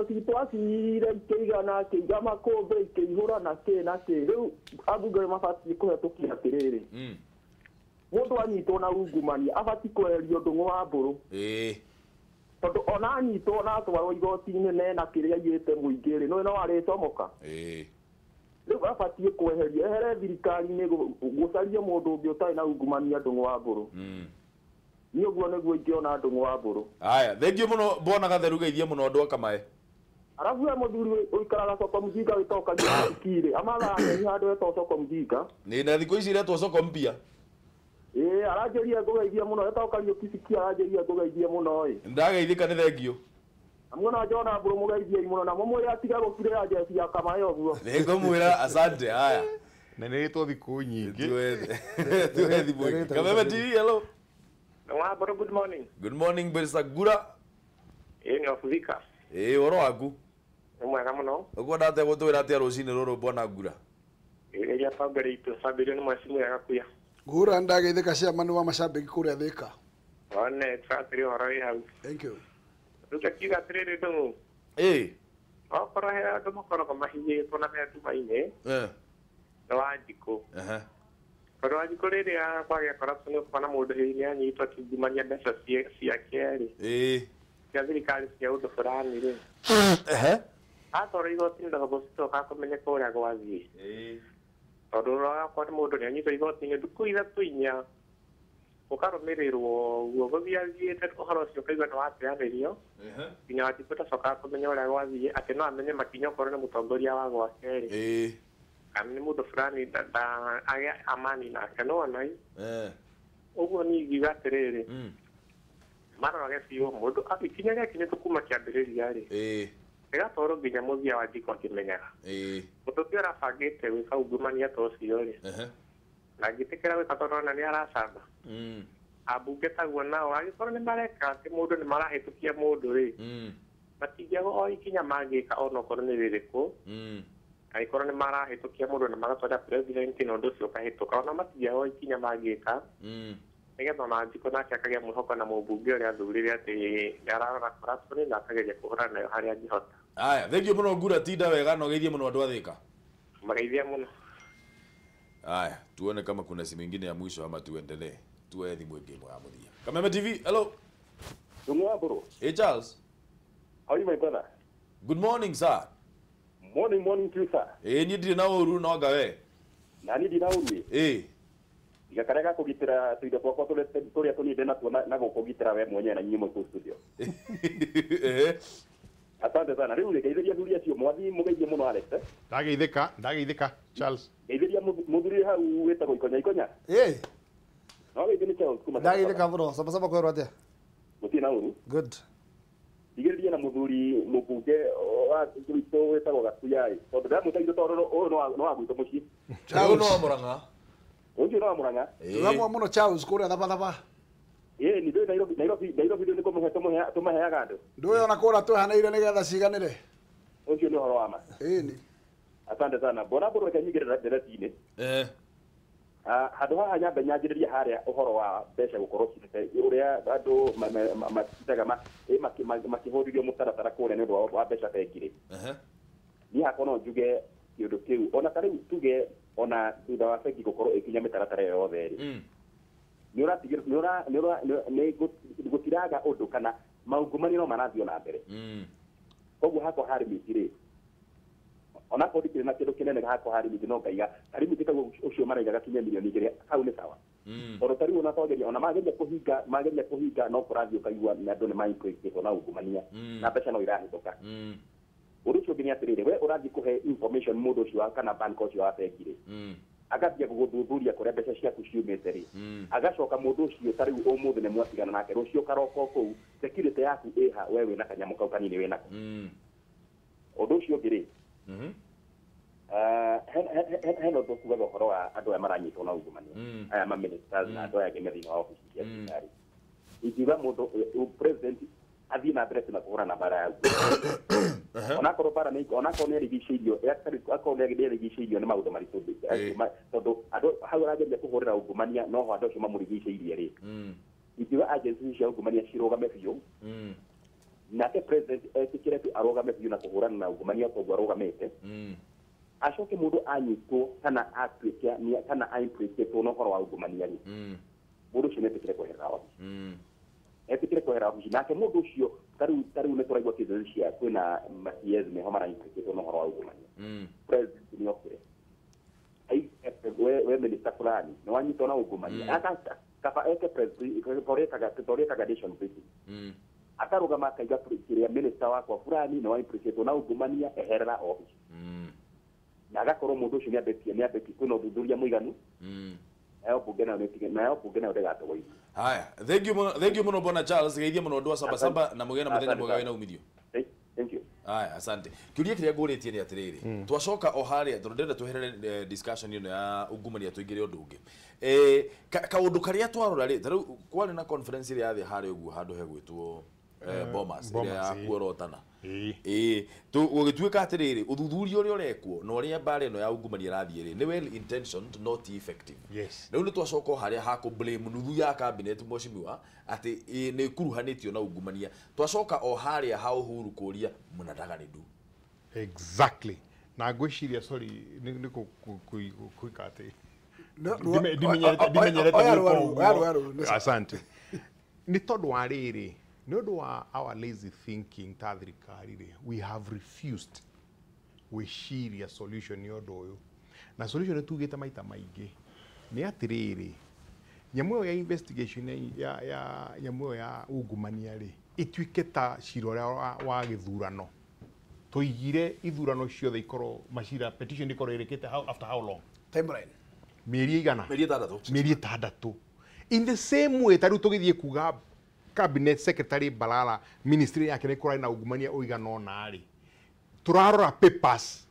citũ acire ikĩigana akĩiga makũmbĩ ikĩihũra na kĩ na kĩ rĩu ambunge nĩ mabatiĩ kũhetũkia atĩrĩrĩ mũndũ anyitwo na ungumania abatiĩ kweherio Ndung'u wa Mbũrũ. Tondũ ona anyitwo na atwarwo igoti-inĩ nena kĩrĩa aiyĩte mũingĩ rĩ no arĩcomoka. Rĩu abatiĩ kweherio ehere thirikari-inĩ gũcarie mũndũ ũngĩ ũtarĩ na ungumania Ndung'u wa Mbũrũ. Niĩ ũguo nĩguo ingĩona Ndung'u wa Mbũrũ. Aya, thengiũ mũno bwana Gatheru geithie mũno andũ a Kamae. Arabu he mũthuri ũikaraga soko mjinga wĩtagwo Kariũki rĩ amathaga nyeni handũ hetagwo soko mjinga. Nĩ na thikũ ici iretwo soko mpya. Ĩĩ aranjĩria ngũgeithie mũno etagwo Kariũki Sikia aranjĩria ngũgeithie mũno ĩ. Ndageithĩka nĩ thengiũ. Amuona Jona Mbũrũ mũgeithiei mũno na mũmwĩre atiga gũkirĩra njeci ya Kamae ũguo. Nĩngũmwĩra asante haya. Na nĩ rĩtwo thikũ nyingĩ. Tuwe thimũ ĩngĩ. Kameme TV hello. Mbũrũ good morning. Good morning Bersa Gura. Ĩĩ nĩ Ofuzika. Ĩĩ ũhoro waku? Nĩ mwega mũno. Ũkwenda atĩa gũtwĩra atĩa rũcinĩ rũrũ bwana Gura? Ĩĩ rĩrĩa bamĩrĩ itũ bamĩrĩ nĩ mwecimu ya Gakuya. Gura ndageithĩka chairman wa macambĩki kũrĩa Thĩka. One tũratĩrĩ ũhoro wĩ hau. Thank you. Rĩu ngakiuga atĩrĩrĩ Ndung'u. Ĩĩ. Okorwo he andũ makoragwo mahinyĩtwo na me nduma-inĩ. Nĩ Wanjikũ. Tondũ Wanjikũ rĩrĩa kwagĩa corruption ũkona mũndũ hihi nĩ anyitwo akĩungumania mbeca ciake rĩ. Ĩĩ. Cia thirikari cia ũndũ fulani rĩ. Atwarwo igoti-inĩ ndagũcoka kũmenyeka ũrĩa gwathiĩ. Ĩĩ. Tondũ ũrakora mũndũ nĩ anyitwo igoti-inĩ thikũ ithatũ inya ũkarũmĩrĩrwo ũguo gũthiĩ athiĩte ũhoro ũcio ũkaigua nĩ wateanĩrio nginya Wanjikũ ndacokaga kũmenya ũrĩa gwathiĩ atĩ no amenye makinya okorwo nĩ mũtongoria wa gwake rĩ kana nĩ mũndũ fulani agĩa amani nake no ona ũguo niĩ ingiuga atĩrĩrĩ marorage biũ mũndũ ikinya rĩakinyĩtwo kuma kĩambĩrĩria rĩ rĩgatwarwo nginya mũthia Wanjikũ akĩmenyaga. Mũndũ ũngĩ ũrabangĩte gwĩka ungumania ta ũcio rĩ na angĩtĩkĩra gwĩka tondũ ona nĩ aracamba ambunge taguo nao angĩkorwo nĩ mareka atĩ mũndũ nĩ marahĩtũkia mũndũ rĩ matingĩagwo o ikinya mangĩka ona okorwo nĩ rĩrĩkũ angĩkorwo nĩ marahĩtũkia mũndũ na magatwara president na ũndũ ũcio ũkahĩtũka ona matingĩagwo ikinya mangĩka nĩgetha ona Wanjikũ nake akagĩa mwĩhoko na mũmbunge ũrĩa athurire atĩ nĩ ararora corruption na akageria kũhũrana nayo harĩa angĩhota. Aya, thengiũ mũno Ngura, tinda wega na ũgeithie mũno andũ a Thĩka. Mageithia mũno. Aya, tuone kama kuna simu ingine ya mwisho ama tuendelee. Tuwe thimu ĩngĩ ĩmwe ya mũthia. Kameme TV, hello. Ndung'u wa Mbũrũ. Hey Charles. How are you my brother? Good morning sir. Morning morning to you sir. Ĩĩ niĩ ndirĩ na ũru no anga we. Na niĩ ndina ũru. Ĩĩ. Gakarega kũgitĩra tũindo twakwa tũrĩa tũninde natuo na gũkũgitĩra we mwenyewe na inyuĩ mwĩ kũu studio. Asante sana. Rĩu rĩ geithĩria athuri acio mwathi mũgeithie mũno Alex. Ndageithĩka ndageithĩka Charles. Geithĩria mũthuri hau wĩtagwo Ikonya Ikonya. Ĩĩ. No geithio nĩ Charles kuma. Ndageithĩka mũno. Saba saba kwerwo atĩa? Gũtirĩ na ũru. Good. Ndigĩrĩrie na mũthuri mũmbunge wa gwitũ wĩtagwo Gakuyai. Tondũ ndamwĩtagire tondũ ũyũ no wa gwitũ mũciĩ. Ũyũ no wa Murang'a. Ũcio no wa Murang'a. Tũramwa mũno Charles kũrĩa Thabathaba. Ĩĩ ni ndũĩ Nairobi Nairobi Nairobi nĩ tũmaheaga andũ. Ndũĩ ona kũrĩa twĩhanaire nĩgetha ciganĩre. Ũcio nĩ ũhoro wa ma. Ĩĩ ni. Asante sana. Bwana Mburu reke nyingĩre ndereti-inĩ. Handũ haha nyambe nyanjĩrĩrie harĩa ũhoro wa mbeca gũkorwo cirĩte ũrĩa andũ matindaga makĩhũrithio mũtaratara kũrĩa nĩ ũndũ wa mbeca bengi rĩ. Niĩ hakwa no njuge kĩũndũ kĩu ona ta rĩu tuge ona thutha wa bengi gũkorwo ĩkinya mĩtaratara ĩyo yothe rĩ, nĩ gũtiraga ũndũ kana maungumania no marathiĩ na mbere. Koguo hakwa harĩ mĩtĩ rĩ, onakorwo ndikĩrĩ na kĩndũ kĩnene hakwa harĩ mĩtĩ no ngaiga harĩ mĩtĩ kau ũcio maraiga gakinye milioni 2 hau nĩ sawa. Tondũ ta rĩu ona twageria ona mageria kũhinga no kũrathiĩ ũkaigua andũ nĩ maingĩrĩtwo na ungumania na mbeca no irahĩtũka. Ũndũ ũcio ũngĩ nĩ atĩrĩrĩ, we ũrathiĩ kũhe information mũndũ ũcio kana bank ũcio wa bengi rĩ, akambia gũgũthuthuria kũrĩa mbeca ciaku ciumĩte rĩ, agacoka mũndũ ũcio ta rĩu ũmũthĩ nĩ mwatigana nake, rũciũ karoka kũu security yaku ĩha we wĩna kanyamũ kau kanini wĩnako. Ũndũ ũcio ũngĩ rĩ, hena ũndũ kugaga ũhoro wa andũ aya maranyitwo na ungumania aya ma ministers na andũ aya angĩ me thĩinĩ wa obici cia thirikari. Ingiuga mũndũ president athiĩ na mbere na kũhũrana na mbara ya ungumania, onakorwo mbara nĩ onakorwo nĩ arigicĩirio akorwo nĩ arigicĩirio nĩ maũndũ maritũ, tondũ andũ hau arageria kũhũrĩra ungumania noho andũ acio mamũrigicĩirie rĩ, ingiuga agency cia ungumania cirũgame biũ, nake president etĩkĩre tu arũgame biũ na kũhũrana na ungumania koguo arũgamĩte, acoke mũndũ anyitwo kana atuĩke kana aimplicatwo na ũhoro wa ungumania rĩ, mũndũ ũcio nĩetĩkĩre kweherera wabici. Etĩkĩre kweherera wabici nake mũndũ ũcio ta rĩu nĩ tũraigua kĩthũri cia kwĩna ma-CS meho maraimplicatwo na ũhoro wa ungumania. President nĩ okire we minister fulani nĩ wanyitwo na ungumania, kaba eke torĩkaga nation briefing, akarũgama akaiga kĩrĩa minister wakwa fulani nĩ waimplicatwo na ungumania, eherera wabici. Na agakorwo mũndũ ũcio nĩambĩtie kwĩna ũthuthuria mũiganu, nayo bunge nayo ndĩgatũgũithia. Haya, thank you mũno Bwana Charles, geithia mũno andũ a Sabasaba na mũgĩe na mũthenya mwega wĩna umithio. Thank you. Haya, asante. Kĩũria kĩrĩa ngũrĩtie nĩ atĩrĩrĩ, twacoka o harĩa tondũ ndĩrenda tweherere discussion ĩno ya ungumania tũingĩre ũndũ ũngĩ. Kaũndũ karĩa twarora rĩ, ta rĩu kwarĩ na conference ĩrĩa yathiĩ harĩa ũguo handũ hegwĩtwo Bomas ĩrĩa ya kuorotana. Gũgĩtuĩka atĩrĩrĩ, ũthuthuria ũrĩa ũrekwo na ũrĩa mbara ĩno ya ungumania ĩrathiĩ rĩ, nĩ well intentioned not effective. Rĩu nĩ twacoka o harĩa ha kũ blame nuthu ya cabinet mheshimiwa atĩ nĩ ĩkuruhanĩtio na ungumania. Twacoka o harĩa ha Uhuru kũria mnataka nĩ ndu. Exactly. Na ngwĩciria sorry nĩ kũika atĩ ndimenyerete gwĩka. Asante. Nĩ tondũ wa rĩrĩ, nĩ ũndũ wa our lazy thinking ta thirikari rĩ, we have refused gwĩciria solution nĩ ũndũ ũyũ. Na solution nĩ tugĩte maita maingĩ nĩ atĩrĩrĩ, nyamũ ĩyo ya investigation ya nyamũ ĩyo ya ungumania rĩ, ĩtuĩke ta cira ũrĩa wa gĩthurano. Tũigire ithurano ciothe ikorwo macira petition ikorwo ĩrĩkĩte after how long? Timeline. Mĩeri ĩigana? Mĩeri ĩtandatũ. Mĩeri ĩtandatũ. In the same way ta rĩu tũgĩthiĩ kuga cabinet secretary Balala ministry yake nĩ kũrarĩ na ungumania ũigana ũna rĩ, tũrarora papers.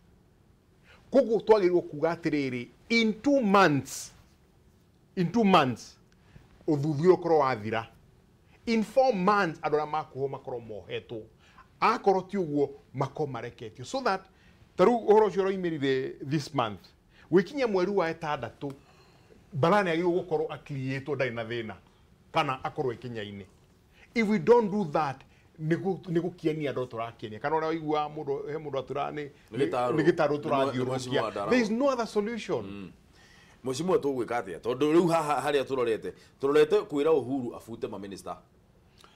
Koguo twagĩrĩirwo kuga atĩrĩrĩ, in 2 months, in 2 months ũthuthuria ũkorwo wathira. In 4 months andũ arĩa makuohwo makorwo mohetwo, akorwo ti ũguo makorwo mareketio, so that ta rĩu ũhoro ũcio ũroimĩrire this month, gwĩkinya mweri wa ĩtandatũ Balala nĩ agĩrĩirwo gũkorwo akiriĩtwo ndarĩ na thĩna kana akorwo ĩkinya-inĩ. If we don't do that, nĩ gũkienia andũ tũrakienia, kana ũrĩa waigua mũndũ he mũndũ atũra nĩ gĩtarũ tũrathiũrũrũkia. There is no other solution. Mheshimiwa tũgwĩka atĩa? Tondũ rĩu haha harĩa tũrorete kwĩra Uhuru abute ma minister,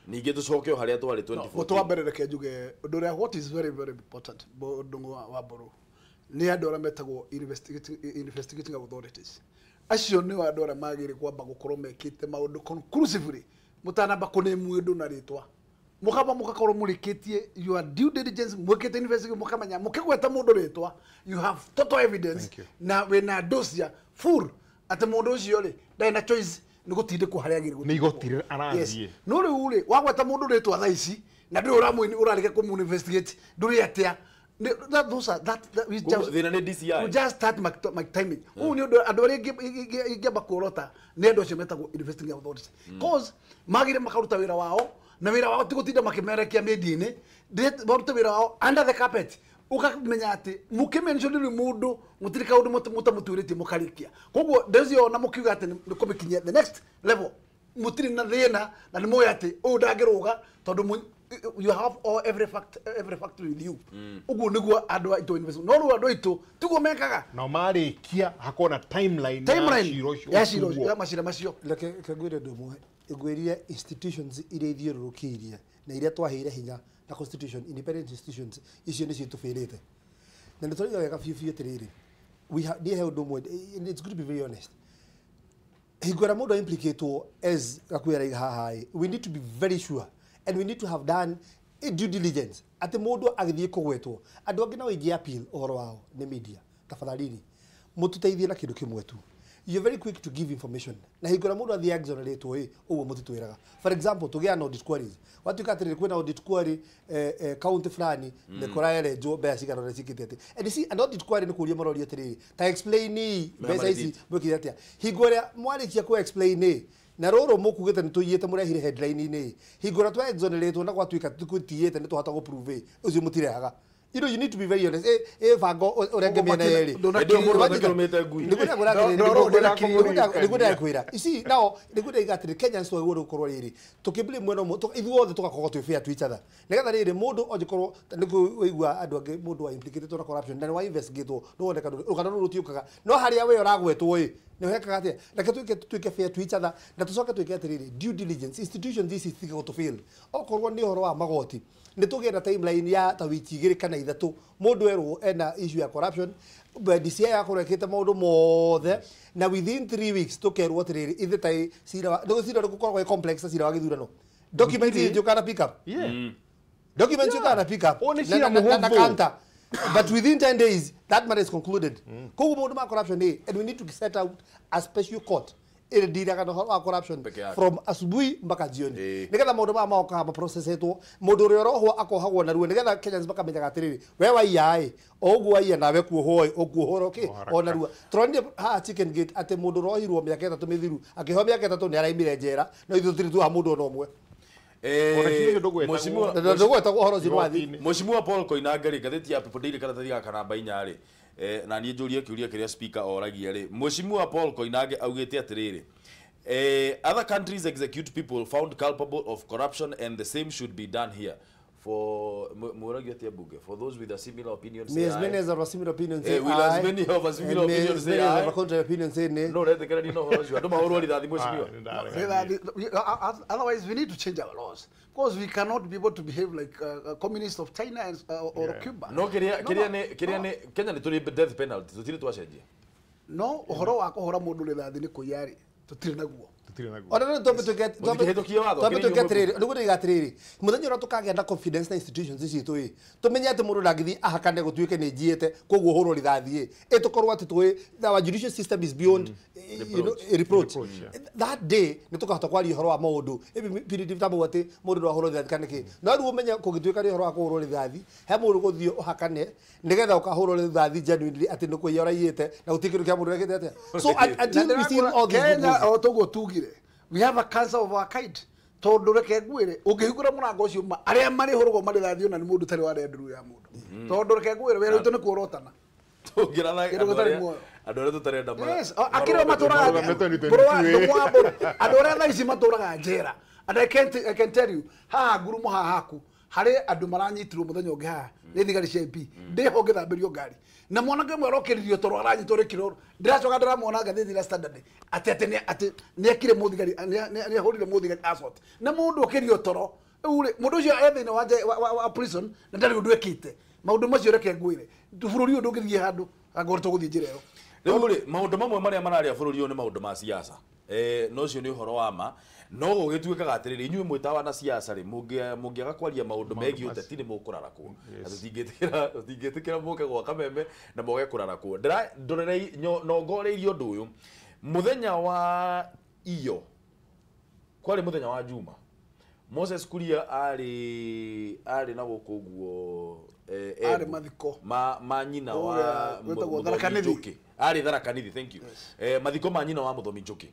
ningĩ tũcoke o harĩa twarĩ 2014. Mũtũ wa mbere reke njuge ũndũ ũrĩa what is very very important ũndũ wa Mburu nĩ andũ arĩa metagwo investigating authorities. Acio nĩo andũ arĩa magĩrĩire kwamba gũkorwo mekĩte maũndũ conclusively mũtanamba kũname mũndũ na rĩtwa, mũkamba mũgakorwo mũrĩkĩtie your due diligence, mwĩkĩte investigation, mũkamenya mũkĩgweta mũndũ rĩtwa you have total evidence na wĩna dossier full atĩ mũndũ ũcio rĩ ndarĩ na choice Nĩ gũtindĩkwo harĩa agĩrĩire Nĩ igoti rĩrĩa arathiĩ. No rĩu rĩ, wagweta mũndũ rĩtwa thaa ici na ndũrĩ ũrarĩke kũmũ investigate ndũrĩ atĩa. That those are that, that we just Thĩna nĩ DCI. We just start my timing. Ũũ nĩ ũndũ andũ arĩa ingĩamba kuorota nĩ andũ acio metagwo investigating authorities. Cause magire makaruta wĩra wao na wĩra wao ti gũtinda makĩmerekia media-inĩ, marute wĩra wao under the carpet. Ukamenya atĩ mũkĩmention rĩu mũndũ mũtirĩ kaũndũ mũtamũtuĩrĩtie mũkarĩkia. Koguo ndĩciona mũkiuga atĩ nĩ kũmĩkinyia the next level mũtirĩ na thĩna na nĩ mũĩ atĩ ũyũ ndangĩrũga tondũ you have all every fact with you. Ũguo nĩguo andũ aitũ invest. No rĩu andũ aitũ tiguo mekaga. Na marĩkia hakorwo na timeline ya cira ũcio ya macira macio. Reke ngwĩre ũndũ ũmwe, ngwĩrire institutions iria ithiũrũrũkĩirie na iria twaheire hinya na constitution, independent institutions icio nĩcio itũbĩrĩte. Na nĩ tũraiga wega biũ biũ atĩrĩrĩ, niĩ he ũndũ ũmwe, and it's good to be very honest. Hingo ĩrĩa mũndũ implicatwo as Gakuya araiga haha ĩ, we need to be very sure and we need to have done a due diligence atĩ mũndũ agĩthiĩ kũgwetwo andũ angĩ no ingĩ appeal ũhoro wao nĩ media. Tafadhalini mũtũteithie na kĩndũ kĩmwe tu. You're very quick to give information. Na hingo ĩrĩa mũndũ athiĩ exoneratwo ĩ, ũguo mũtitwĩraga. For example, tũgĩa na audit queries. Watuĩka atĩrĩrĩ kwĩna audit query county fulani nĩ kũraerenjwo mbeca cigana ũrĩa ciĩkĩte atĩ. And you see, an audit query nĩ kũũria maroria atĩrĩrĩ, ta explain mbeca ici mwĩkire atĩa. Hingo ĩrĩa mwarĩkia kũ explain ĩ, na rũrũ mũkugĩte nĩ tũiyĩte mũrehire headline-inĩ. Hingo ĩrĩa twa exoneratwo na gwatuĩka tũtiyĩte nĩ twahota gũ prove ĩ, ũcio mũtirehaga. You know, you need to be very honest. Bango ũrenge mĩena yerĩ. Nĩguo. You see, now nĩguo ndaiga atĩrĩ Kenyans twagĩrĩirwo gũkorwo rĩrĩ tũkĩblame mwena ũmwe ithuothe tũgakorwo twĩ fair to each other. Nĩgetha rĩrĩ mũndũ angĩkorwo nĩguo ũigua andũ angĩ mũndũ wa implicated na corruption na nĩ wa investigatwo nĩ woneka rũgano rũrũ rũtiũkaga no harĩa we ũragwetwo ĩ nĩ ũhekaga atĩa. Reke tuĩke fair to each other na tũcoke twĩke atĩrĩrĩ due diligence institutions ici citiga gũtũfail. Okorwo nĩ ũhoro wa magoti nĩ tũgĩe na timeline ya ta wiki igĩrĩ kana ithatũ mũndũ erwo ena issue ya corruption DCI akorwo ĩkĩte maũndũ mothe na within 3 weeks tũkerwo atĩrĩrĩ ithe ta cira cira gũkoragwo ĩ complex ta cira wa gĩthurano documents ĩnjũkaga na pick up documents ĩnjũkaga na pick up na counter but within 10 days that matter is concluded. Koguo maũndũ ma corruption ĩ, and we need to set out a special court ĩrĩa ndiraga na ũhoro wa corruption from asubuhi mpaka jioni nĩgetha maũndũ maya magoka maprocessetwo mũndũ ũrĩa ũrohwo akohagwo narua nĩgetha Kenyans makamenyaga atĩrĩrĩ we waiya ĩ o ũguo waiya nawe kuohwo ĩ ũkuohwo kĩ o narua. Tũronire haha Chicken Gate atĩ mũndũ ũrohirwo mĩaka 3 mĩthiru akĩheo mĩaka 3 nĩ araimire njera no ithuĩ tũtirĩ tuoha mũndũ ona ũmwe. Mheshimiwa Paul Koinange rĩ, ngathĩti ya People Daily karatathi gaka namba 4 rĩ, na niĩ njũrie kĩũria kĩrĩa speaker oragia rĩ, Mheshimiwa Paul Koinange augĩte atĩrĩrĩ, other countries execute people found culpable of corruption and the same should be done here. For mũragio atĩa bunge, for those with a similar opinion say as many as have a similar opinion say with as many of a similar opinion say aye, have a contrary opinion say nay. No retĩkĩrania na ũhoro ũcio andũ mahũrwo rithathi mheshimiwa. Otherwise we need to change our laws because we cannot be able to behave like communists of China and, or Cuba. No kĩrĩa nĩ Kenya nĩ tũrĩ death penalty tũtirĩ twacenjia. No ũhoro wa kũhũra mũndũ rithathi nĩ kũiya rĩ tũtirĩ naguo. Ona no twambe tuike atĩrĩrĩ nĩguo ndĩiga atĩrĩrĩ mũthenya ũrĩa tũkagĩa na confidence na institutions ici citũ ĩ tũmenye atĩ mũndũ ndangĩthiĩ ahakane gũtuĩke nĩ njiĩte koguo hũrwo rithathi ĩ ĩ tũkorwo atĩ tũĩ our judicial system is beyond reproach. That day nĩ tũkahota kwaria ũhoro wa maũndũ punitive ta mũguo atĩ mũndũ ndwahũrwo rithathi kana kĩ no rĩu ũmenye kũngĩtuĩka nĩ ũhoro wa kũhũrwo rithathi he mũndũ gũthiĩ ũhakane nĩgetha ũkahũrwo rithathi genuinely atĩ nĩ kũiya ũraiyĩte na gũtirĩ kĩndũ kĩa mũndũ wekĩte atĩa. So until we see all these Kenya o toguo tugire we have a cancer of our kind tondu reke ngwire ungihingura murango ucio ma aria marihurugwo marithathio na ni mundu tari wa nduru ya mundu tondu reke ngwire wira witu ni kuorotana tungiratha andu aria tutarenda ma yes akira maturaga andu aria thaa ici maturaga njera and I can tell you haha ngurumo haha haku hari andu maranyitirwo muthenya ungi haha ni thigari cia MP ndiho ngithambirio ngari na mwanake ũmwe arokĩririo toro aranyitwo rĩkĩro ndĩracoka ndĩramwona ngathĩti ya Standard atĩ atĩ atĩ nĩekire mũthigari nĩahũrire mũthigari assault na mũndũ okĩrio toro rĩu rĩ mũndũ ũcio e thĩinĩ wa prison na ndarĩ ũndũ ekĩte maũndũ macio reke ngwĩre bũrũri ũyũ ndũngĩthiĩ handũ angorwo tũgũthiĩ njĩra ĩyo. Rĩu rĩ maũndũ mamwe marĩa mararĩa bũrũri ũyũ nĩ maũndũ ma siasa no ũcio nĩ ũhoro wa ma no gũgĩtuĩkaga atĩrĩrĩ inyuĩ mwĩ ta wana siasa rĩ mũngĩaga kwaria maũndũ megiĩ ũteti nĩ mũkũrarakwo na tũtingĩtĩkĩra mũke gwa kameme na moge kũrarakwo. Ndorerei nongoreirie ũndũ ũyũ mũthenya wa iyo Kwarĩ mũthenya wa Juma. Moses Kuria arĩ na gũkũ ũguo arĩ mathiko ma nyina wa Tharaka Nithi. Arĩ Tharaka Nithi, thank you. Mathiko ma nyina wa Mũthomi Njuki.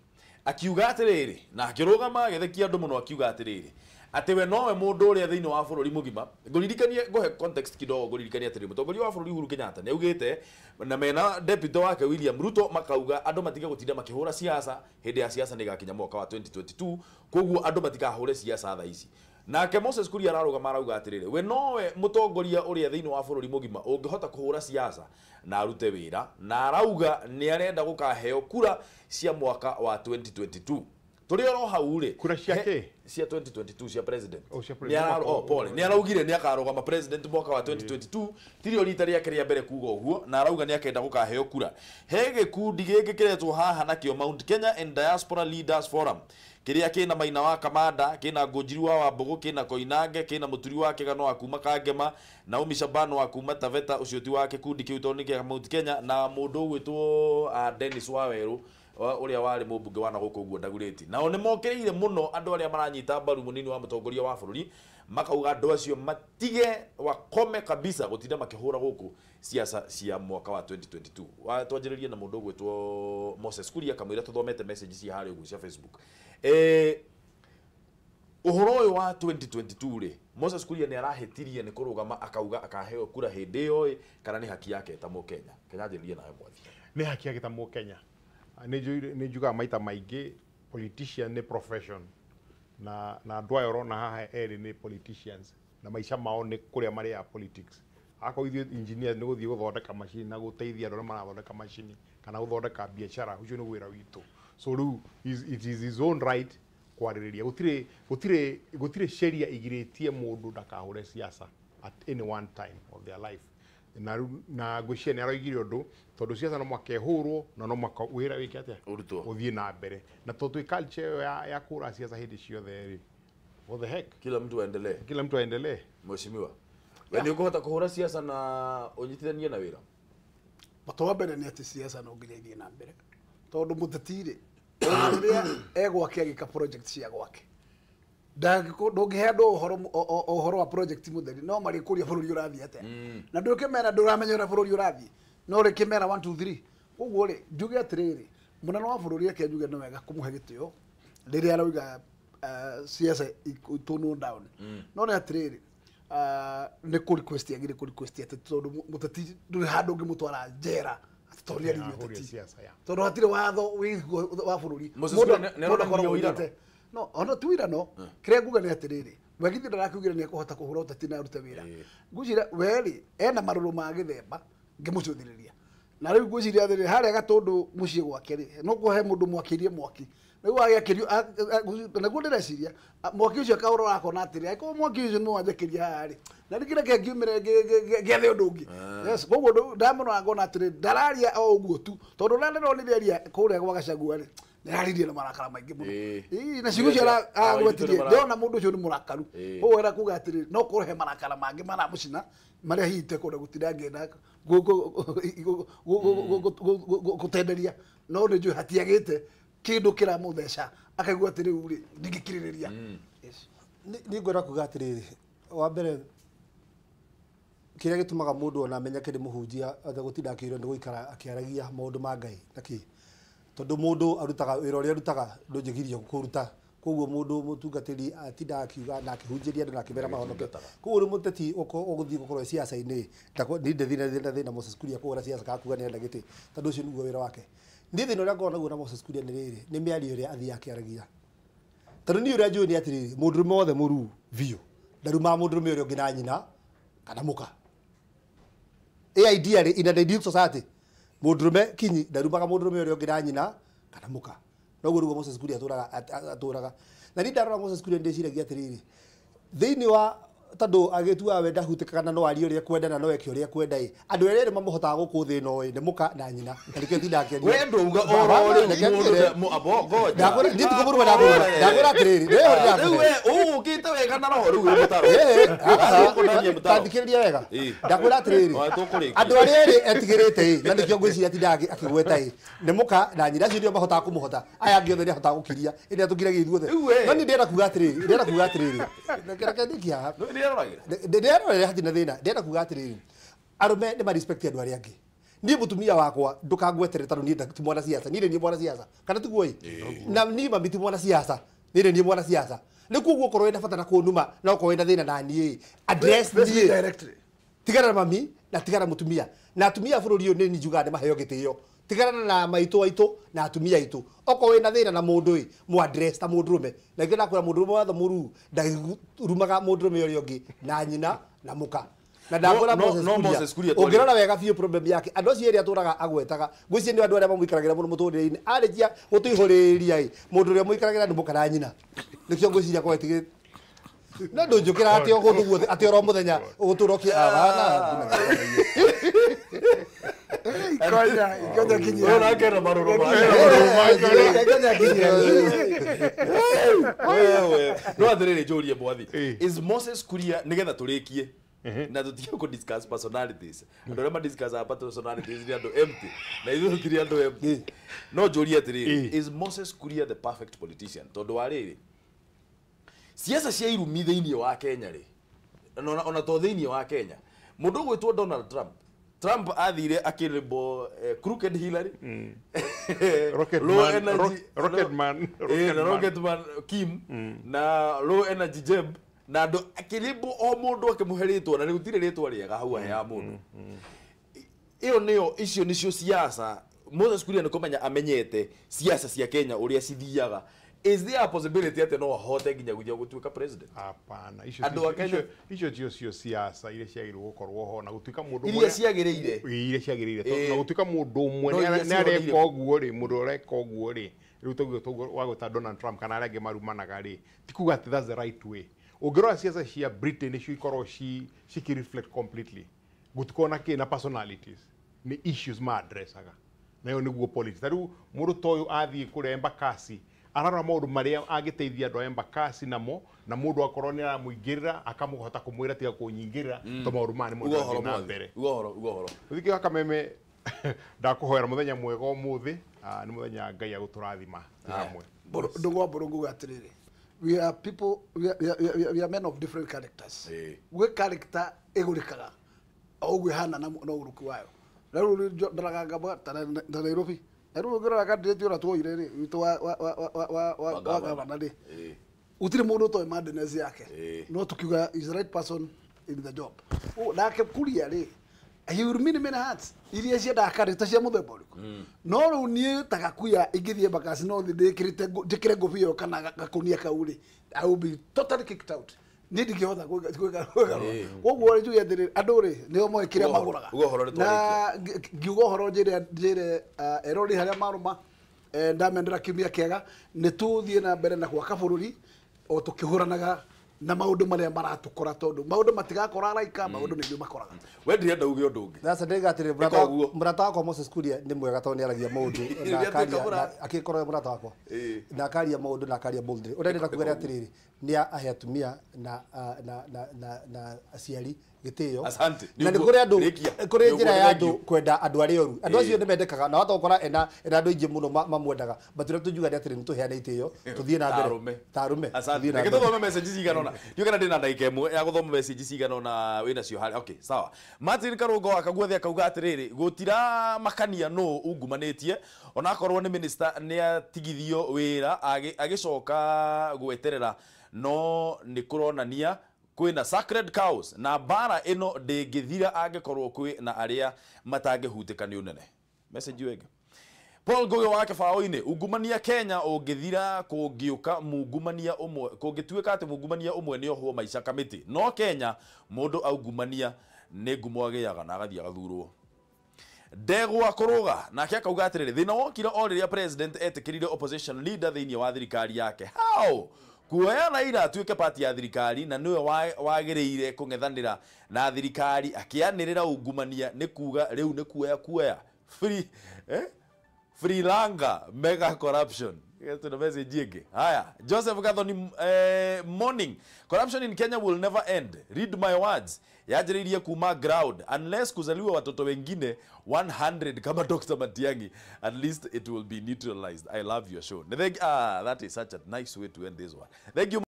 Akiuga atĩrĩrĩ na akĩrũgama agĩthekia andũ mũno akiuga atĩrĩrĩ atĩ we nowe mũndũ ũrĩa thĩinĩ wa bũrũri mũgima. Ngũririkanie ngũhe context kidogo, ngũririkanie atĩrĩrĩ mũtongoria wa bũrũri Uhuru Kenyatta nĩ augĩte na mena deputy wake William Ruto makauga andũ matige gũtinda makĩhũra siasa hĩndĩ ya siasa nĩ ĩgakinya mwaka wa 2022, koguo andũ matikahũre siasa thaa ici. Nake Moses Kuria ararũgama arauga atĩrĩrĩ we nowe mũtongoria ũrĩa thĩinĩ wa bũrũri mũgima ũngĩhota kũhũra siasa na arute wĩra, na arauga nĩ arenda gũkaheo kura cia mwaka wa 2022. Tũrĩ oro hau rĩ kura ciake cia 2022 cia president. Oh, cia president. Pole, nĩ araugire nĩ akarũgama president mwaka wa 2022, tirio rita rĩake rĩa mbere kuga ũguo, na arauga nĩ akenda gũkaheo kura. He gĩkundi gĩkĩ kĩretwo haha nakĩo Mount Kenya and Diaspora Leaders Forum kĩrĩa kĩna Maina wa Kamanda, kĩna Ngũnjiri wa Wambũgũ, kĩna Koinange, kĩna Mũturi wa Kĩgano wa kuma Kangema, Naomi Shaban wa kuma Taveta, ũcio ti wa gĩkundi kĩu tondũ nĩ kĩa Mount Kenya, na mũndũ ũgwĩtwo Dennis Wawerũ ũrĩa warĩ mũmbunge wa na gũkũ ũguo Dagoretti. Nao nĩ mokĩrĩire mũno andũ arĩa maranyita mbaru mũnini wa mũtongoria wa bũrũri, makauga andũ acio matige wakome kabisa gũtinda makĩhũra gũkũ siasa cia mwaka wa 2022. Twanjĩrĩrie na mũndũ ũgwĩtwo Moses Kuria kamũira tũthomete message cia harĩa ũguo cia Facebook. Ũhoro ũyũ wa 2022 rĩ, Moses Kuria nĩ arahĩtirie nĩ kũrũgama akauga akaheo kura hĩndĩ ĩyo kana nĩ haki yake ta Mũkenya? Kenya njĩrĩrie nawe mwathi. Nĩ haki yake ta Mũkenya. Nĩ njugaga maita maingĩ politician nĩ profession na andũ aya ũrona haha erĩ nĩ politicians na maica mao nĩ kũrĩa marĩ ya politics. Akorwo ithuĩ engineers nĩ gũthiĩ gũthondeka macini na gũteithia andũ arĩa marathondeka macini kana gũthondeka biacara, ũcio nĩ wĩra witũ. So rĩu it is his own right kwarĩrĩria. Gũtirĩ sheria igirĩtie mũndũ ndakahũre siasa at any one time of their life. Na ngwĩciria nĩ aroigire ũndũ tondũ siasa no mũhaka ĩhũrwo na no mũhaka wĩra wĩke atĩa ũthiĩ na mbere, na tondũ twĩ culture ĩyo ya kũhũra siasa hĩndĩ ciothe rĩ, what the heck, kila mtu aendelee, kila mtu aendelee. Mheshimiwa, we nĩ ũkũhota kũhũra siasa na ũnyitithanie na wĩra? Bata wa mbere nĩ atĩ siasa no nginya ithiĩ na mbere tondũ mũteti rĩ ũrĩa egwake agĩka project cia gwake ndũngĩhe andũ ũhoro wa project mũtheri no marĩkũria bũrũri ũrathiĩ atĩa, na ndũkĩmera ndũramenya ũrĩa bũrũri ũrathiĩ no rĩkĩmera 1 2 3. Koguo rĩ njuge atĩrĩrĩ, mũnene wa bũrũri reke njuge nĩ wega kũmũhe gĩtĩo rĩrĩa arauga siasa tone down, no nĩ atĩrĩrĩ nĩ kũ request agire kũ request atĩ tondũ mũteti ndũrĩ handũ ũngĩmũtwara njera atĩ tondũ nĩ aririe ũteti, tondũ hatirĩ watho wa bũrũri mũndũ akoragwo oigĩte no ona ti wĩra no kĩrĩa nguga nĩ atĩrĩrĩ we githĩ ndarakiugire nĩ ekũhota kũhũra ũteti na arute wĩra. Ngwĩciria we rĩ ena marũrũ ma gĩthemba ngĩmũcũthĩrĩria, na rĩu ngwĩciria atĩrĩrĩ harĩa Gatũndũ mũciĩ gwake rĩ no kũhe mũndũ mwakĩrie mwaki rĩu agĩakĩrio, naguo ndĩreciria mwaki ũcio akaũrora akona atĩrĩ angĩkorwo mwaki ũcio nĩ wanjakĩria haha rĩ na ningĩ reke ngiumĩre ngĩethe ũndũ ũngĩ. Yes, koguo ndamũrora ngona atĩrĩ ndararia o ũguo tu tondũ ũrĩa ndĩronire aria kũrĩa gwa Gachagua rĩ nĩararirie na marakara maingĩ mũno, na ciugo icio aragwetirie ndĩrona mũndũ ũcio nĩ mũrakaru, koguo era kuga atĩrĩ no kũrehe marakara mangĩ maramũcina marĩa hihi itekũenda gũtinda ngĩenda gũtenderia, no nĩ njũĩ hatiagĩte kĩndũ kĩramũtheca akaigua atĩ rĩu rĩ ndingĩkirĩrĩria. Nĩ ngwenda kuga atĩrĩrĩ, wa mbere kĩrĩa gĩtũmaga mũndũ ona amenyeke nĩ mũhunjia gũtinda akĩĩrwo nĩ gũikara akĩaragia maũndũ ma Ngai na kĩ, tondũ mũndũ arutaga wĩra ũrĩa arutaga ndũnjĩgirio kũruta, koguo mũndũ mũtungatĩri atindaga akiuga na akĩhunjĩria andũ na akĩmera mahonoke. Koguo rĩu mũteti ũgũthiĩ gũkorwo siasa-inĩ niĩ ndĩthiĩ na thĩna Moses Kuria kũhũra siasa kana kuga nĩarenda gĩtĩ tondũ ũcio nĩguo wĩra wake. Niĩ thĩna ũrĩa ngoragwo naguo na Moses Kuria nĩ rĩrĩ, nĩ mĩario ĩrĩa athiaga akĩaragia, tondũ niĩ ũrĩa njũĩ nĩ atĩrĩrĩ mũndũrũme wothe mũruu biũ ndarumaga mũndũrũme ũrĩa ũngĩ na nyina kana mũka. Ideally in an ideal society mũndũrũme kinyi ndarumaga mũndũrũme ũrĩa ũngĩ na nyina kana mũka, noguo nĩguo Moses Kuria atũraga. Na niĩ ndarora Moses Kuria ndĩciragia atĩrĩrĩ thĩinĩ wa Tondũ agĩtuaga we ndahutĩkaga na no arie ũrĩa kwenda na no eke ũrĩa kwenda ĩ. Andũ erĩ mamũhotaga gũkũ thĩ ĩno ĩ nĩ mũka na nyina. Na nĩkĩo tindaga akĩaria. We ndauga oro rĩu mũndũ abo ngoja. Ndakwĩra niĩ ti kũmũruma ndakũruma. Ndakwĩra atĩrĩrĩ, ndĩrehorera Rĩu we ũgũkĩte wega na roho rĩu wĩ mũtaro. Ta thikĩrĩria wega. Ndakwĩra atĩrĩrĩ, andũ arĩa erĩ etigĩrĩte ĩ na nĩkĩo ngwĩciria tindaga akĩgweta ĩ nĩ mũka na nyina, acio nĩo mahotaga kũmũhota. Aya angĩ othe nĩahotaga gũkiria, ĩndĩ atũkiragia ithuothe. No niĩ ndĩrenda kuga atĩrĩrĩ, reke ndĩkie haha. Ndĩrerorera hatirĩ na thĩna. Ndĩrenda kuga atĩrĩrĩ, arũme nĩ ma-respect andũ arĩa angĩ. Niĩ mũtumia wakwa ndũkangwetere tondũ niĩ ti mwana siasa, niĩ nĩ mwana siasa, kana tiguo ĩ? Na niĩ mami ti mwana siasa, niĩ nĩ mwana siasa. Nĩ koguo okorwo wĩna bata na kũnuma na okorwo wĩna thĩna na niĩ, address niĩ. Tigana na mami na tigana na mũtumia. Na atumia a bũrũri ũyũ nĩ njugaga nĩ maheo gĩtĩo. Tigana na maitũ aitũ na atumia aitũ. Okorwo wĩna thĩna na mũndũ ĩ, mũ address ta mũndũrũme. Na nĩkĩo ndakwĩra mũndũrũme watho mũruu ndarumaga mũndũrũme ũrĩa ũngĩ na nyina na mũka. Na ndakwĩra Moses Kuria, ũngĩrora wega biũ problem yake, andũ acio erĩ atũraga agwetaga, ngwĩciria nĩ andũ arĩa mamũikaragĩra mũno mũtũrĩre-inĩ. Arĩkia gũtũihũrĩrĩria ĩ, mũndũ ũrĩa mũikaragĩra nĩ mũka na nyina. Nĩkĩo ngwĩciria kwa etigĩrĩte. No ndũnjũkĩra atĩ o kũndũ guothe atĩ oro mũthenya ũgũtũra ũkĩ Ikonya kinyia. Ona kena marũrũ Ikonya kinyia. Wewe. No atĩrĩrĩ njũrie mwathi. Is Moses Kuria nĩgetha tũrĩkie na tũtige kũ discuss personalities. Andũ arĩa ma discuss personalities nĩ andũ empty. Na ithuĩ tũtirĩ andũ empty. No njũrie atĩrĩrĩ, is Moses Kuria the perfect politician? Tondũ wa rĩrĩ, siasa cia irumi thĩinĩ wa Kenya rĩ, ona to thĩinĩ wa Kenya, mũndũ ũgwĩtwo Donald Trump, Trump athire akĩrĩmbwo crooked Hillary, Rocket low man, energy, Rocket man, na Rocket Man Kim, na low energy Jeb, na andũ akĩrĩmbwo o mũndũ akĩmũhe rĩtwa, na gũtirĩ rĩtwa rĩega hau aheaga mũndũ. Ĩyo nĩyo, icio nĩcio siasa. Moses Kuria nĩ kũmenya amenyete siasa cia Kenya ũrĩa cithiaga. Is there a possibility atĩ no ahote nginya gũthiĩ gũtuĩka president? Hapana, Andũ a Kenya icio tio cio siasa iria ciagĩrĩirwo gũkorwo ho na gũtuĩka mũndũ iria ciagĩrĩire, iria ciagĩrĩire, na gũtuĩka mũndũ ũmwe nĩ areka ũguo rĩ, mũndũ ũreka ũguo rĩ, rĩu tũguo wa gwĩta Donald Trump kana arĩa angĩ marumanaga rĩ, ti kuga atĩ that's the right way. Ũngĩrora siasa cia Britain nĩcio ikorwo ciki reflect completely, gũtikorwo na kĩ na personalities, nĩ issues ma addressaga, nayo nĩguo politics. Ta rĩu mũndũ ta ũyũ athiĩ kũrĩa Embakasi, ararora maũndũ marĩa angĩteithia andũ a Embakasi namo, na mũndũ akorwo nĩ aramũingĩrĩra akamũhota kũmwĩra tiga kũnyingĩrĩra, to maũndũ maya nĩ mũndũ arathiĩ na mbere. Uga ũhoro. Ũthikĩ wa Kameme, ndakũhoera mũthenya mwega ũmũthĩ, nĩ mũthenya Ngai agũtũrathima hamwe. Ndũgwa mbũrũ nguga atĩrĩrĩ, we are people, we are men of different characters. Gwĩ character ĩgũrĩkaga o ũguo ĩhana na ũgũrũki wayo. Na rĩu ndoraga ngamba ta Nairobi. Na rĩu ũngĩrora candidate ũrĩa tuoire rĩ, witũ wa gavana rĩ, gũtirĩ mũndũ ũtoĩ madness yake. No tukiuga is the right person in the job. Nake Kuria rĩ, he will mean many hearts iria ciendaga character cia mũthemba ũrĩkũ. No rĩu niĩ ta Gakuya ingĩthiĩ Embakasi no thiĩ ndĩkĩrĩte njĩkĩre ngũbia ĩyo kana gakũnia kau rĩ, I will be totally kicked out. Niĩ ndingĩhota gwĩka. Koguo njuge atĩrĩrĩ, andũ rĩ nĩo moĩ kĩrĩa magũraga. Na ngiuga ũhoro njĩre erori harĩa marũma, ndamendera kiumia kĩega, nĩ tũthiĩ na mbere na gwaka bũrũri o tũkĩhũranaga na maũndũ marĩa maratũkora, tondũ maũndũ matigakora araika, maũndũ nĩguo makoraga. We ndĩrenda uge ũndũ ũngĩ. Sasa ndĩga atĩrĩ, mũrata wakwa Moses Kuria nĩ mwega tondũ nĩ aragia maũndũ na akaria, akĩkorwo mũrata wakwa na akaria maũndũ na akaria boldly. Ũrĩa ndĩrenda kuga nĩ atĩrĩrĩ, nĩ ahe atumia na aciari gĩtĩo. Na nĩ kũrĩ andũ, kũrĩ njĩra ya andũ kwenda andũ arĩa oru. Andũ acio nĩ mendekaga, na wahota gũkora ena andũ aingĩ mũno mamwendaga. But ũrĩa tũngiuga nĩ atĩrĩ, nĩ tũheane itĩo, tũthiĩ na mbere. Ta arũme. Reke tũthome message cigana ũna. Ndiũĩ kana ndĩna ndagĩka ĩmwe ya gũthoma message cigana ũna wĩnacio harĩa. Okay, sawa. Martin Karũngo wa Kaguothe akauga atĩrĩrĩ, gũtiramakania nũ ungumanĩtie, onakorwo nĩ minister nĩ atigithio wĩra agĩcoka gweterera, no nĩ kũronania kwĩna sacred cows na mbara ĩno ndĩngĩthira angĩkorwo kwĩ na arĩa matangĩhutĩka nĩ ũnene. Message ĩyo ĩngĩ. Paul Ngugi wa Kĩbaũ-inĩ, ungumania Kenya ũngĩthira kũngĩũka mungumania ũmwe, kũngĩtuĩka atĩ mungumania ũmwe nĩ ohwo maica kamĩtĩ, no Kenya mũndũ aungumania nĩ ngumo agĩaga na agathiĩ agathurwo. Ndegwa kũrũga nake akauga atĩrĩrĩ, thĩna wokire o rĩrĩa president etĩkĩrire opposition leader thĩinĩ wa thirikari yake. How? Kuoya Raila atuĩke pati ya thirikari na nĩwe wagĩrĩire kũng'ethanĩra na thirikari akĩanĩrĩra ungumania nĩ kuga rĩu nĩ kuoya kuoya free Freelanga mega corruption. Tuna message ĩngĩ. Haya, Joseph Gathoni, morning. Corruption in Kenya will never end. Read my words. Yanjĩrĩirie kuma ground unless kuzaliwa watoto wengine 100 kama Dr. Matiang'i, at least it will be neutralized. I love your show. That is such a nice way to end this one. Thank you.